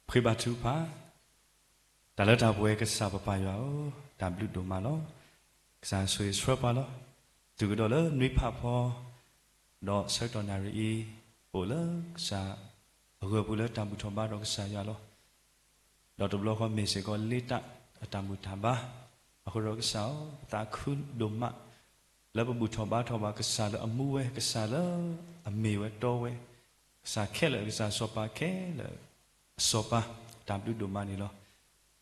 ဖှံဘါထုကဖၣ်. တၢ်လၢတၢ်ပှဲၤကစၢ်ပပၢ်ယွၤဧၢ, တၢ်ဘျုးဒိၣ်မးလီၤ. ကစၢ်ဆိၣ်ဂ့ၤဆှၢပှၤလီၤ. တုၤကဒီးလၢနွံဖးဖီ, ဒီးဆၢကတီၢ်နၣ်ရံၣ်အံၤ, ပအိၣ်လၢကစၢ်အဂၢၢ်ပူၤလၢတၢ်ဘူၣ်ထီၣ်ဘါထီၣ်ကစၢ်ယွၤလီၤ. ဒီးတဘျီဃီမ့ၢ်စ့ၢ်ကီးလ့တၢ်အတၢ်ဘူၣ်တၢ်ဘါ, အဃိဒီးကစၢ်ဧၢ, ပသးခုဒိၣ်မး လၢပဘူၣ်ထီၣ်ဘါထီၣ်ဘၣ်ကစၢ်လၢအမူဝဲ, ကစၢ်လၢအမ့ၢ်ဝဲတီဝဲ, ကစၢ်ခဲလၢာ်, ကစၢ်စီၤပၤခဲလၢာ်အစီၤပၤ, တၢ်ဘျုးဒိၣ်မးန့ၣ်လီၤ.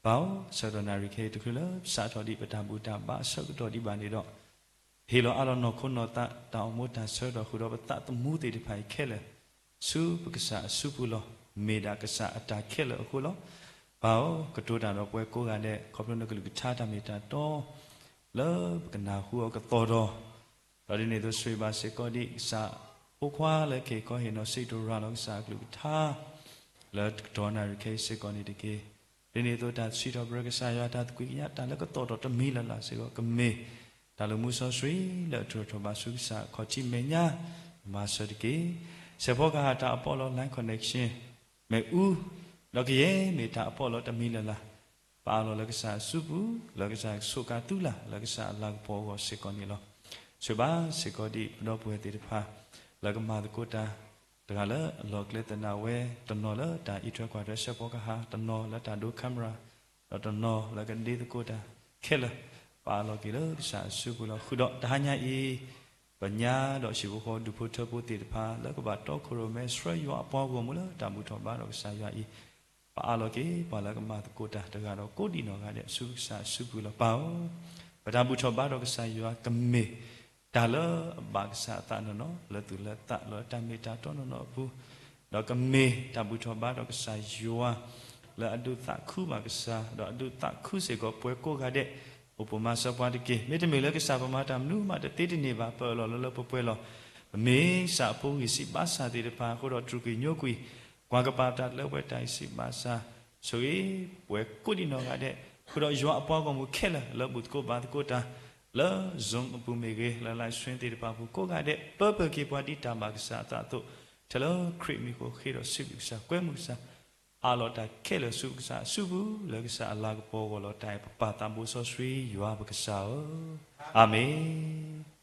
ပၢ်ဧၢ, ဆၢကတီၢ်နၣ်ရံၣ်ခဲအံၤတချုးလၢပစးထီၣ်ဒံးပတၢ်ဘူၣ်တၢ်ဘါအဆၢကတီၢ်ဒံးဘၣ်န့ၣ်ဒီး, ဟ့ၣ်လီၤအးလီၤနီၢ်ခိနီၢ်သး တၢ်အိၣ်မူတၢ်ဆၢကတီၢ်ဃုာ်ဒီးပသးသမူသ့ၣ်တဖၣ်အံၤခဲလၢာ် ဆူပကစၢ်အစုပူၤလီၤ. မ့ၢ်ဒၣ်ကစၢ်အတၢ်ခဲလၢာ်အဃိလီၤ. ပၢ်ဧၢ, ကတိၤတၢ်ဒီးပဝဲကိးဂၤဒဲး ခီဖျိနကလုၢ်ကထါတၢ်မ့ၢ်တၢ်တီ လၢပကနၢ်ဟူအီၤကသီၣ်ဒီး, ဒီးဒ်န့ၣ်အသိးဆိၣ်ဂ့ၤဘၣ်စ့ၢ်ကီးဒံးကစၢ်ဖိခွါလၢက့ၤခီဟ့ၣ်နီၤစံးကတိၤရၤလီၤကစၢ်အကလုၢ်ကထါ လၢတကတီၢ်နၣ်ရံၣ်ခဲအံၤစ့ၢ်ကီးန့ၣ်တက့ၢ်. ဒ်န့ၣ်အသိးတၢ်စံးထီၣ်ပတြၢၤကစၢ်ယွၤ တၢ်သကွံာ်ကညး တၢ်လၢကသီၣ်ထီၣ်တမံၤလၢ်လၢ်စ့ၢ်ကီး ကမ့ၢ်တၢ်လၢမူစီဆှံလၢအထုးထီၣ်ဘၣ်ဆူကစၢ်အခီၣ်ထံးမဲာ်ညါ, မၤစၢၤတက့ၢ်. စဲးဖီကဟၣ်တၢ်အပီးလီၤ line connection မ့ၣ်အူ, ဒီးကယဲၢ်မ့ၢ်တၢ်အပီးလီၤတမံၤလၢ်လၢ်, ပအးလီၤလၢကစၢ်အစုပူၤ လၢကစၢ်ကဆိးကါသုလၢ် လၢကစၢ်အလၤကပီၤအဂီၢ်စ့ၢ်ကီးန့ၣ်လီၤ. ဆိၣ်ဂ့ၤဘၣ်စ့ၢ်ကီးဒံးပဒီပုၢ်ဝဲၢ်သ့ၣ်တဖၣ် လၢကမၤသကိးတၢ် တဂၤလၢအလီၢ်ကျဲသနာ်ဝဲ, တနီၤလၢတၢ်အံးထွဲကွၢ်ထွဲစဲးဖီကဟၣ်, တနီၤလၢတၢ်ဒိ camera, ဒီးတနီၤလၢကဒ့သကိးတၢ်ခဲလၢာ်, ပအးလီၤက့ၤလၢကစၢ်အစုပူၤလီၤ. ဃုာ်ဒီးတဟါညါအံၤ ပညါဒီးဟံၣ်ဖိဃီဒူၣ်ဖိထၢဖိသ့ၣ်တဖၣ် လၢကဘၣ်တီခိၣ်ရိၣ်မဲဆှၢယွၤအပှၤဂီၢ်မုၢ်လၢတၢ်ဘူၣ်ထီၣ်ဘါထီၣ်ကစၢ်ယွၤအံၤ, ပအးလီၤက့ၤပှၤလၢကမၤသကိးတၢ်တဂၤဒီးကိးဒံးနီၢ်ဂၤဒဲးဆူကစၢ်အစုပူၤလီၤ. ပၢ်ဧၢ, ပတၢ်ဘူၣ်ထီၣ်ဘါထီၣ်ကစၢ်ယွၤကမ့ၢ် တၢ်လၢအဘၣ်ကစၢ်အသးနီၢ်နီၢ် လၢသူၣ်လၢသးလၢတၢ်မ့ၢ်တၢ်တီနီၢ်နီၢ်အပူၤ, ဒီးကမ့ၢ်တၢ်ဘူၣ်ထီၣ်ဘါထီၣ်ကစၢ်ယွၤ လၢအဒုးသးခုဘၣ်ကစၢ် ဒီးအဒုးသးခုစ့ၢ်ကီးပှၤကိးဂၤဒဲး, အိၣ်ပိာ်မၤစၢၤပှၤတက့ၢ်. မ့တမ့ၢ်လၢကစၢ်ပမၤတၢ်မနုၤမးတသ့တန့ၢ်ဘၣ် ပအၢၣ်လီၤလၢလၢပှဲၤပှဲၤလီၤ. ပမ့ၢ်ကစၢ်အဖိဂံၢ်စၢ်ဘါစၢ်သ့ၣ်တဖၣ်အဃိဒီး တြူာ်ကွံာ်ညိကွံာ် ကွၢ်ကပၤတၢ်လၢပှဲၤတၢ်ဂံၢ်စၢ်ဘါစၢ်, ဆိၣ်ဂ့ၤပှၤကိးဒံးနီၢ်ဂၤဒဲး, ဃုာ်ဒီးယွၤအပှၤဂီၢ်မုၢ်ခဲလၢာ် လၢဘူၣ်သကိးဘါသကိးတၢ် လၢ Zoom အပူၤမ့ၢ်ဂ့ၤ, လၢ live stream သ့ၣ်တဖၣ်အပူၤကိးဂၤဒဲး, ပၢပၢၢ်က့ၤပှၤဒ်တၢ်ဘၣ်ကစၢ်အသးအသိး, ထဲလၢခရံာ်မံၤအဃိ ဃ့ဒီးစံးဘျုးကစၢ် ကွဲမုာ်ကစၢ်, အးလီၤတၢ်ခဲလၢာ်ဆူကစၢ်အစုပူၤ လၢကစၢ်အလၤကပီၤအဂီၢ်လီၤ. တၢ်အဲၣ်ပပၢ်သးဘိစီဆှံယွၤပကစၢ်ဧၢ, အၤမ့ၣ်.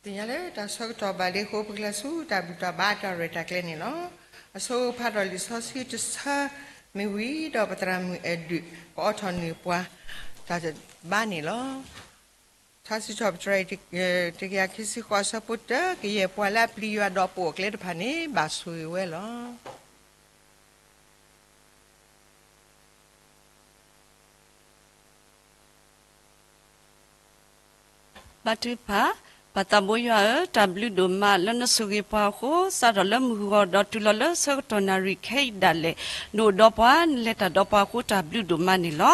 သ့ၣ်ညါလၢတၢ်ဆၢကတီၢ်ဘၣ်လံအဃိ ပကလဲၤဆူတၢ်ဘူၣ်တၢ်ဘါတၢ်ရဲၣ်တၢ်ကျဲၤန့ၣ်လီၤ. အဆိဖးထီၣ်လံာ်စီဆှံတဆၢမ့ၢ်ဝံၤဒီး ပသရၣ်မုၣ်အဲၣ်ဒုး ကအိးထီၣ်န့ၢ်ပှၤတၢ်ဘါန့ၣ်လီၤ. ထါစံးထီၣ်ပတြၢၤ တကယၤခံဆံဃိး အဆၢဖိတၢ, ကယဲၢ်ပှၤလၢအပျံၤယွၤဒီးပအိၣ်ကျဲတဖၣ်န့ၣ် ဘၣ်ဆိၣ်ဂ့ၤဝဲလီၤ. ဘါထုကဖၣ်, ပၢ်သးဘိယွၤဧၢ, တၢ်ဘျုးဒိၣ်မးလၢနဆိၣ်ဂ့ၤပှၤအဃိ, စးထီၣ်လၢမုၢ်ဂီၤဒီးတုၤလီၤလၢဆၢကတီၢ်နၣ်ရံၣ်ခဲအံၤဒၣ်လဲာ်, နအိၣ်ဒီးပှၤ နလဲၤတၢ်ဒီးပှၤအဃိ တၢ်ဘျုးဒိၣ်မးန့ၣ်လီ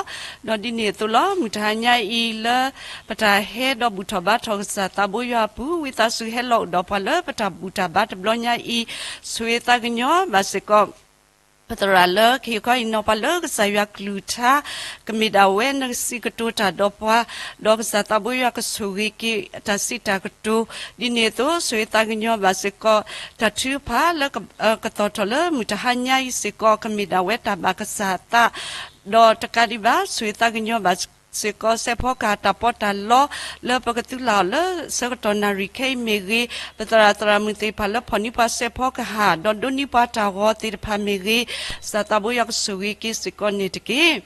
ၤ. ဒီးဒ်န့ၣ်အသိးလီၤ, မုၢ်တဟါညါအံၤလၢ ပတၢ်ဟဲဒီးဘူၣ်ထီၣ်ဘါထီၣ်ကစၢ်သးဘိယွၤအပူၤ, ဝံသးစူၤဟဲလီၤအိၣ်ဒီးပှၤလၢပတၢ်ဘူၣ်တၢ်ဘါတဘျီညါအံၤ, ဆိၣ်ဂ့ၤသးကညီၤဘၣ်စ့ၢ်ကီး ပသရၣ်လၢခံခီအံၤ နီၢ်ပှၤလၢကစၢ်ယွၤကလုၢ်ကထါ ကမ့ၢ်ဒၣ်ဝဲနကစံးကတိၤတၢ်ဒီးပှၤ, ဒီးကစၢ်သးဘိယွၤကဆိၣ်ဂ့ၤက့ၤအတၢ်စံးတၢ်ကတိၤ, ဒ်န့ၣ်အသိး ဆိၣ်ဂ့ၤသးကညီၤဘၣ်စ့ၢ်ကီး တၢ်ထုကဖၣ်လၢကသီၣ်ထီၣ်လၢမုၢ်တဟါညါအံၤစ့ၢ်ကီး ကမ့ၢ်ဒၣ်ဝဲတၢ်ဘၣ်ကစၢ်အသး, ဒီးတကးဒံးဘၣ် ဆိၣ်ဂ့ၤသးကညီၤဘၣ်စ့ၢ်ကီး စဲးဖီကဟၣ်တၢ်ပီးတၢ်လီ လၢပကသုးလၢ်အီၤလၢဆၢကတီၢ်နၣ်ရံၣ်ခဲအံၤမ့ၢ်ဂ့ၤ, ပသရၣ်သရၣ်မုၣ်သ့ၣ်တဖၣ်လၢဖီၣ်န့ၢ်ပှၤစဲးဖီကဟၣ် ဒီးဒိးန့ၢ်ပှၤတၢ်ဂီၤသ့ၣ်တဖၣ်မ့ၢ်ဂ့ၤ, ကစၢ်သးဘိယွၤကဆိၣ်ဂ့ၤက့ၤစ့ၢ်ကီးန့ၣ်တက့ၢ်.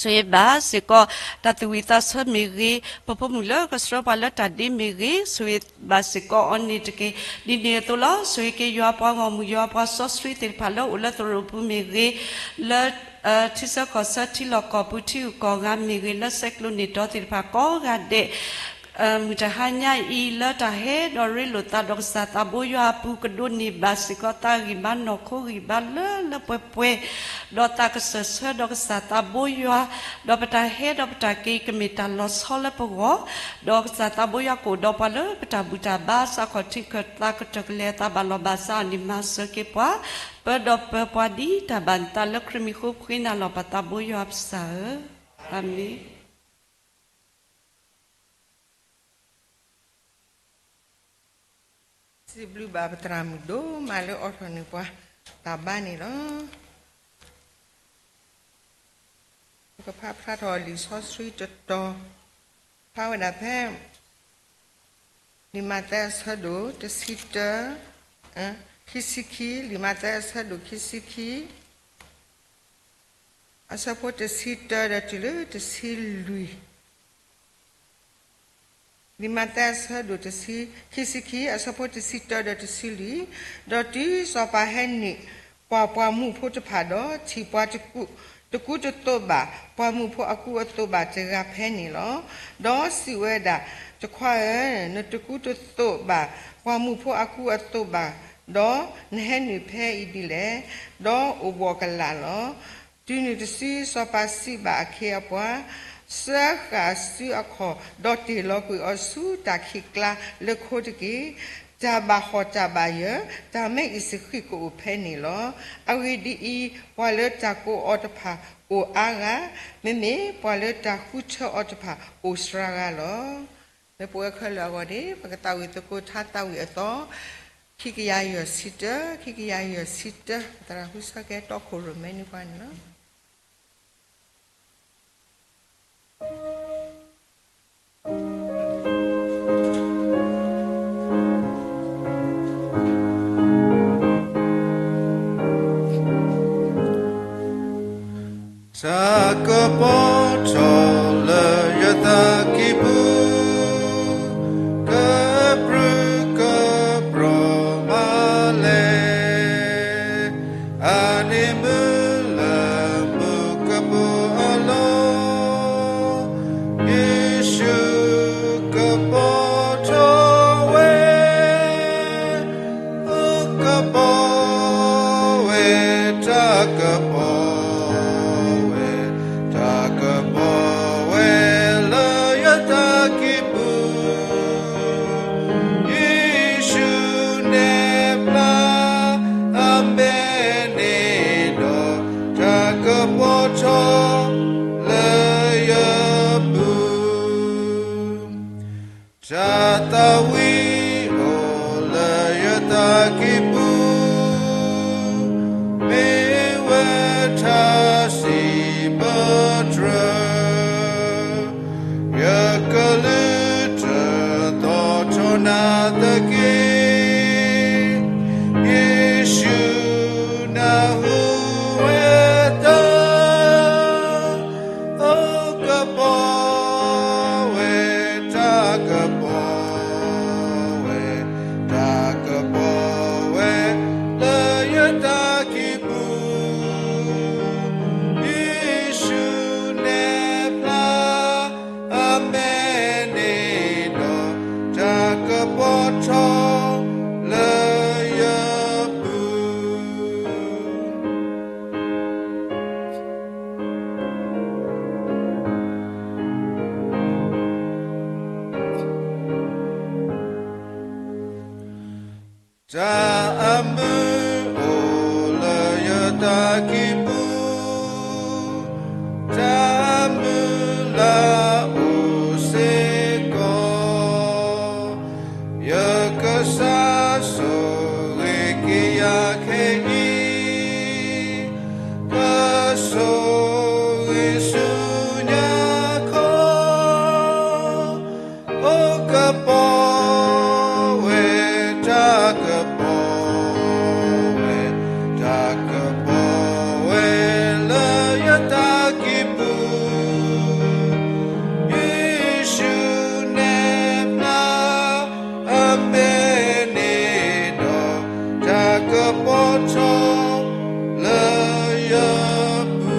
ဆိၣ်ဂ့ၤဘၣ်စ့ၢ်ကီး တၢ်သူၣ်ဝံၣ်သးဆၢမ့ၢ်ဂ့ၤ, ပဖိမုၣ်လၢကဆှၢပှၤလၢတၢ်ဒ့မ့ၢ်ဂ့ၤ, ဆိၣ်ဂ့ၤဘၣ်စ့ၢ်ကီးအီၤန့ၣ်တက့ၢ်. ဒ်န့ၣ်အသိးလီၤ, ဆိၣ်ဂ့ၤက့ၤယွၤပှၤဂီၢ်မုၢ် ယွၤပှၤစီဆှံသ့ၣ်တဖၣ်လၢအိၣ်လၢသရိာ်ပူၤမ့ၢ်ဂ့ၤ, လၢ ထံဆၢကီၢ်ဆၢ ထံလီၢ်ကီၢ်ပူၤ ထံဂုၤကီၢ်ဂၤမ့ၢ်ဂ့ၤ, လၢဆဲးကျိးန့ၢ်တီသ့ၣ်တဖၣ်ကိးဂၤဒဲး မုၢ်တဟါညါအံၤ လၢတၢ်ဟဲဒီးရ့လိာ်သးဒီးကစၢ်သးဘိယွၤအပူၤ ကဒိးန့ၢ်ဘၣ်စ့ၢ်ကီး သးဂံၢ်ဘါနီၢ်ခိဂံၢ်ဘါလၢလၢပှဲၤပှဲၤ, ဒီးသးကစၢၢ်ဆၢဒီးကစၢ်သးဘိယွၤ, ဒီးပတၢ်ဟဲဒီးပတၢ်က့ၤကမ့ၢ်တၢ်လီၤဆီလၢပဂီၢ်, ဒီးကစၢ်သးဘိယွၤကအိၣ်ဒီးပှၤလၢပတၢ်ဘူၣ်တၢ်ဘါ စးခီၣ်ထံးခၢၣ်သးကတၢၢ်ကလဲၤအသးဘၣ်လီၤဘၣ်စးအီၤန့ၣ် မၤစၢၤက့ၤပှၤ, ပၢဒီးပၢၤပှၤဒ်တၢ်ဘၣ်နသးလၢခရံာ်မံၤအဃိ ပဃ့နၤလီၤပၢ်သးဘိယွၤပစၢ်ဧၢ, အၤမ့ၣ်. စံးဘျုးဘၣ်ပသရၣ်မုၣ်ဒိၣ်မးလၢအိးထီၣ်န့ၢ်ပှၤတၢ်ဘါန့ၣ်လီၤ. ပကဖးဖျါထီၣ်လံာ်စီဆှံတတီၤ, ဖးဝဲဒၣ်ဖဲ လံာ်မးသဲအဆၢဒိၣ်တဆံတၢ, ခံဆံခံ, လံာ်မးသဲအဆၢဒိၣ်ခံဆံခံ အဆၢဖိတဆံတၢဒီးတုၤလၢတဆံလွံၢ်. လံာ်မးသဲအဆၢဒိၣ်ခံဆံခံ အဆၢဖိတဆံတၢဒီးတဆံလွံၢ်, ဒီးတုၤစီၤပၤဟဲနုာ်ကွၢ်ပှၤမူးဖိတဖၣ်ဒီး ထံၣ်ပှၤတကူတသိးဘၣ် ပှၤမူးဖိအကူအသိးဘၣ်တဂၤဖဲန့ၣ်လီၤ. ဒီးစံးဝဲဒၣ်, တခွါဧၢ, နတကူတသိးဘၣ်ပှၤမူးဖိအကူအသိးဘၣ်, ဒီးနဟဲနုာ်ဖဲအံၤဒ်လဲၣ်, ဒီးအိၣ်ဘှီၣ်ကလာ်လီၤ. တုၤနုၤတစု စီၤပၤစံးဘၣ်အခ့အပှၤ, စၢဃာ်စုအခီၣ်, ဒီးတ့ၢ်လီၤကွံာ်အီၤဆူတၢ်ခံးကျါလၢခိတက့ၢ်. တၢ်ဘၣ်ဟီၣ်တၢ်ဘၣ်ယၢၤ, တၢ်မ့ၢ်အံၤစဃံးကအိၣ်ဖဲန့ၣ်လီၤ. အဂ့ၢ်ဒ်အံၤ, ပှၤလၢတၢ်ကိးအီၤတဖၣ်အိၣ်အါဂၤ, မ့မ့ၢ်ပှၤလၢတၢ်ဃုထၢအီၤတဖၣ်အိၣ်စှၤဂၤလီၤ. လၢပဝဲခဲလၢာ်အဂီၢ်န့ၣ် ပကသးဝံၣ်သကိးထါသးဝံၣ်အသီ ခံကယၤယဲၢ်ဆံတၢ, ခံကယၤယဲၢ်ဆံတၢ, ပသရၣ်ဟူဆၢကဲတီခိၣ်ရိၣ်မဲနွံပှၤန့ၣ်လီၤ. တၢ်ကပီၤထီၣ်လၢယသးကံၢ်ပူၤ, ကပြုၢ်ကပြီၤမးလဲၣ်. အန့ၣ်မုၢ်လၢမုၢ်ကပူၤအလီၢ်, ယ့ၣ်ၡူးကပီၤထီၣ်ဝဲ, ကပီၤဝဲ, တၢ်ကပီၤဝဲ, တၢ်က အမုၢ်အိၣ်လၢယတၢ်ကံၢ်ပူၤ, တၢ်မုၢ်လၢ်အိၣ်စ့ၢ်ကီး, ယကစၢ်ဆိၣ်ဂ့ၤက့ၤယၤခဲအံၤ, ကဆိၣ်ဂ့ၤဆူညါခီ အိၣ်ကပီၤဝဲ, တၢ်ကပီၤဝဲ, တၢ်ကပီၤဝဲလၢယတၢ်ကံၢ်ပူၤ, ယ့ၣ်ၡူးနဲၣ်ဖျါအမဲာ်န့ၣ်ဒီး, တၢ်ကပီၤထီၣ်လၢယပူ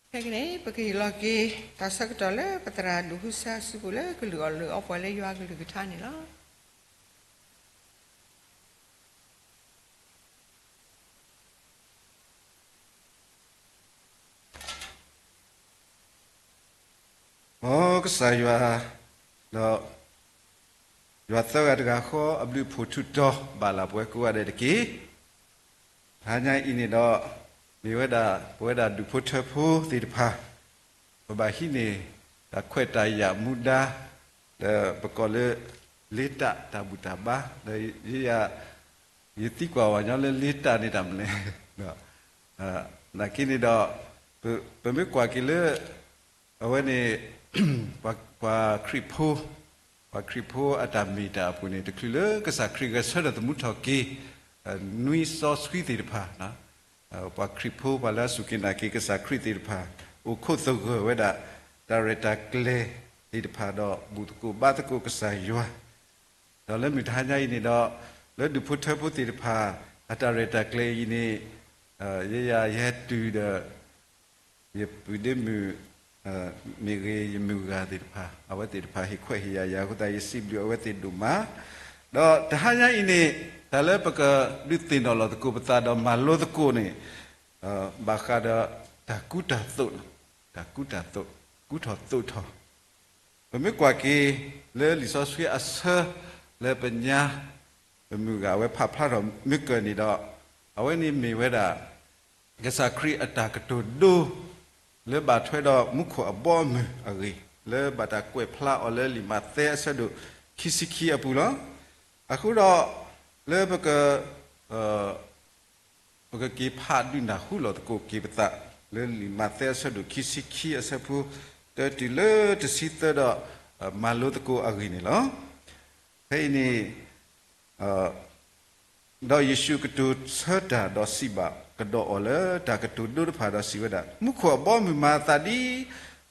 ၤ ခဲကနံၣ် ပကဟ့ၣ်လီၤက့ၤ တၢ်ဆၢကတီၢ်လၢပသရၣ်ဒိၣ်ဟူစၢ်အစုပူၤလၢကလုၢ်အီၣ်လုၢ်အီပှၤလၢယွၤအကလုၢ်ကထါန့ၣ်လီၤ. မ်ကစၢ်ယွၤ, ဒီးယွၤသၢဂၤတဂၤဃီ အဘျုးအဖှိၣ်ထူးတီၤဘၣ်လၢပဝဲကိးဂၤဒဲးတက့ၢ်. တဟါညါအံၤန့ၣ်ဒီး မ့ၢ်ဝဲဒၣ် ပဝဲဒၣ်ဒူၣ်ဖိထၢဖိသ့ၣ်တဖၣ် ပဘၣ်ဟံးန့ၢ် တၢ်ခွဲးတၢ်ယာ်မူဒါ ဒီးပကိးလၢ လေးတပ် တၢ်ဘူၣ်တၢ်ဘါ ဒီးယ ယသံကွၢ်ဝဲညီလၢ လေးတပ် န့ၣ်တၢ်မနုၤလဲၣ်, နာ်က့န့ၣ်ဒီး ပမ့ၢ်ကွၢ်က့ၤလၢ အဝဲန့ၣ် ပှၤခရံာ်ဖိ, ပှၤခရံာ်ဖိအတၢ်မ့ၢ်တၢ်အပူၤန့ၣ် တချုးလၢကစၢ်ခရံာ်ဂဲၤဆၢထၢၣ်သမူထီၣ်က့ၤ နွံစီဆှံသ့ၣ်တဖၣ်, ပှၤခရံာ်ဖိ ပှၤလၢအစူၢ်က့ၤနာ်က့ၤကစၢ်ခရံာ်သ့ၣ်တဖၣ် အိၣ်ခိးသဂၢၢ်ဝဲဒၣ် တၢ်ရဲၣ်တၢ်ကျဲၤသ့ၣ်တဖၣ်ဒီး ဘူၣ်သကိးဘါသကိးကစၢ်ယွၤ, ဒီးလၢမုၢ်တဟါညါအံၤန့ၣ်ဒီး လၢဒူၣ်ဖိထၢဖိသ့ၣ်တဖၣ် အတၢ်ရဲၣ်တၢ်ကျဲၤအံၤန့ၣ် ယဲယၤ ယဟဲတုၤဒီး ယပုၢ်ဒ့မုၣ် မ့ၢ်ဂ့ၤ ယမုၢ်ဂၤသ့ၣ်တဖၣ် အဝဲသ့ၣ်တဖၣ်ဟ့ၣ်ခွဲးဟ့ၣ်ယာ်ယၤအဃိသတး ယစံးဘျုးအဝဲသ့ၣ်ဒိၣ်မး, ဒီးတဟါညါအံၤန့ၣ် တၢ်လၢပကဒုးသ့ၣ်နီၣ်လီၤသကိးပသးဒီးမၤလိသကိးန့ၣ် ဘၣ်ဃးဒီးတၢ်ကူတၢ်သိး, တၢ်ကူတၢ်သိး, ကူထီၣ်သိးထီၣ် ပမ့ၢ်ကွၢ်က့ၤလၢလံာ်စီဆှံအဆၢ လၢပညါ ပမုၢ်ဂၤအဝဲဖးဖျါထီၣ်မ့ၢ်ကၢၢ်န့ၣ်ဒီး အဝဲန့ၣ်မ့ၢ်ဝဲဒၣ် ကစၢ်ခရံာ်အတၢ်ကတိၤဒိ လၢဘၣ်ထွဲဒီးမူခိၣ်အဘီအမုၢ်အဂ့ၢ် လၢဘၣ်တၢ်ကွဲးဖျါအီၤလၢလံာ်မးသဲအဆၢဒိၣ်ခံဆံခံအပူၤလီၤ. အဃိဒီး လၢပက ပကက့ၤဖးဒုးနၢ်ဟူလီၤသကိးက့ၤပသး လၢလံာ်မးသဲအဆၢဒိၣ်ခံဆံခံအဆၢဖိ တၢတုၤလၢတဆံသၢဒီး မၤလိသကိးအဂ့ၢ်န့ၣ်လီၤ. ဖဲအံၤန့ၣ် ဒီးယ့ၣ်ၡူးကတိၤဆၢတၢ်ဒီးစံးဘၣ်ကဒီးအီၤလၢတၢ်ကတိၤဒိတဖၣ်ဒီးစံးဝဲဒၣ်, မူခိၣ်အဘီအမုၢ်မၤအသးဒ်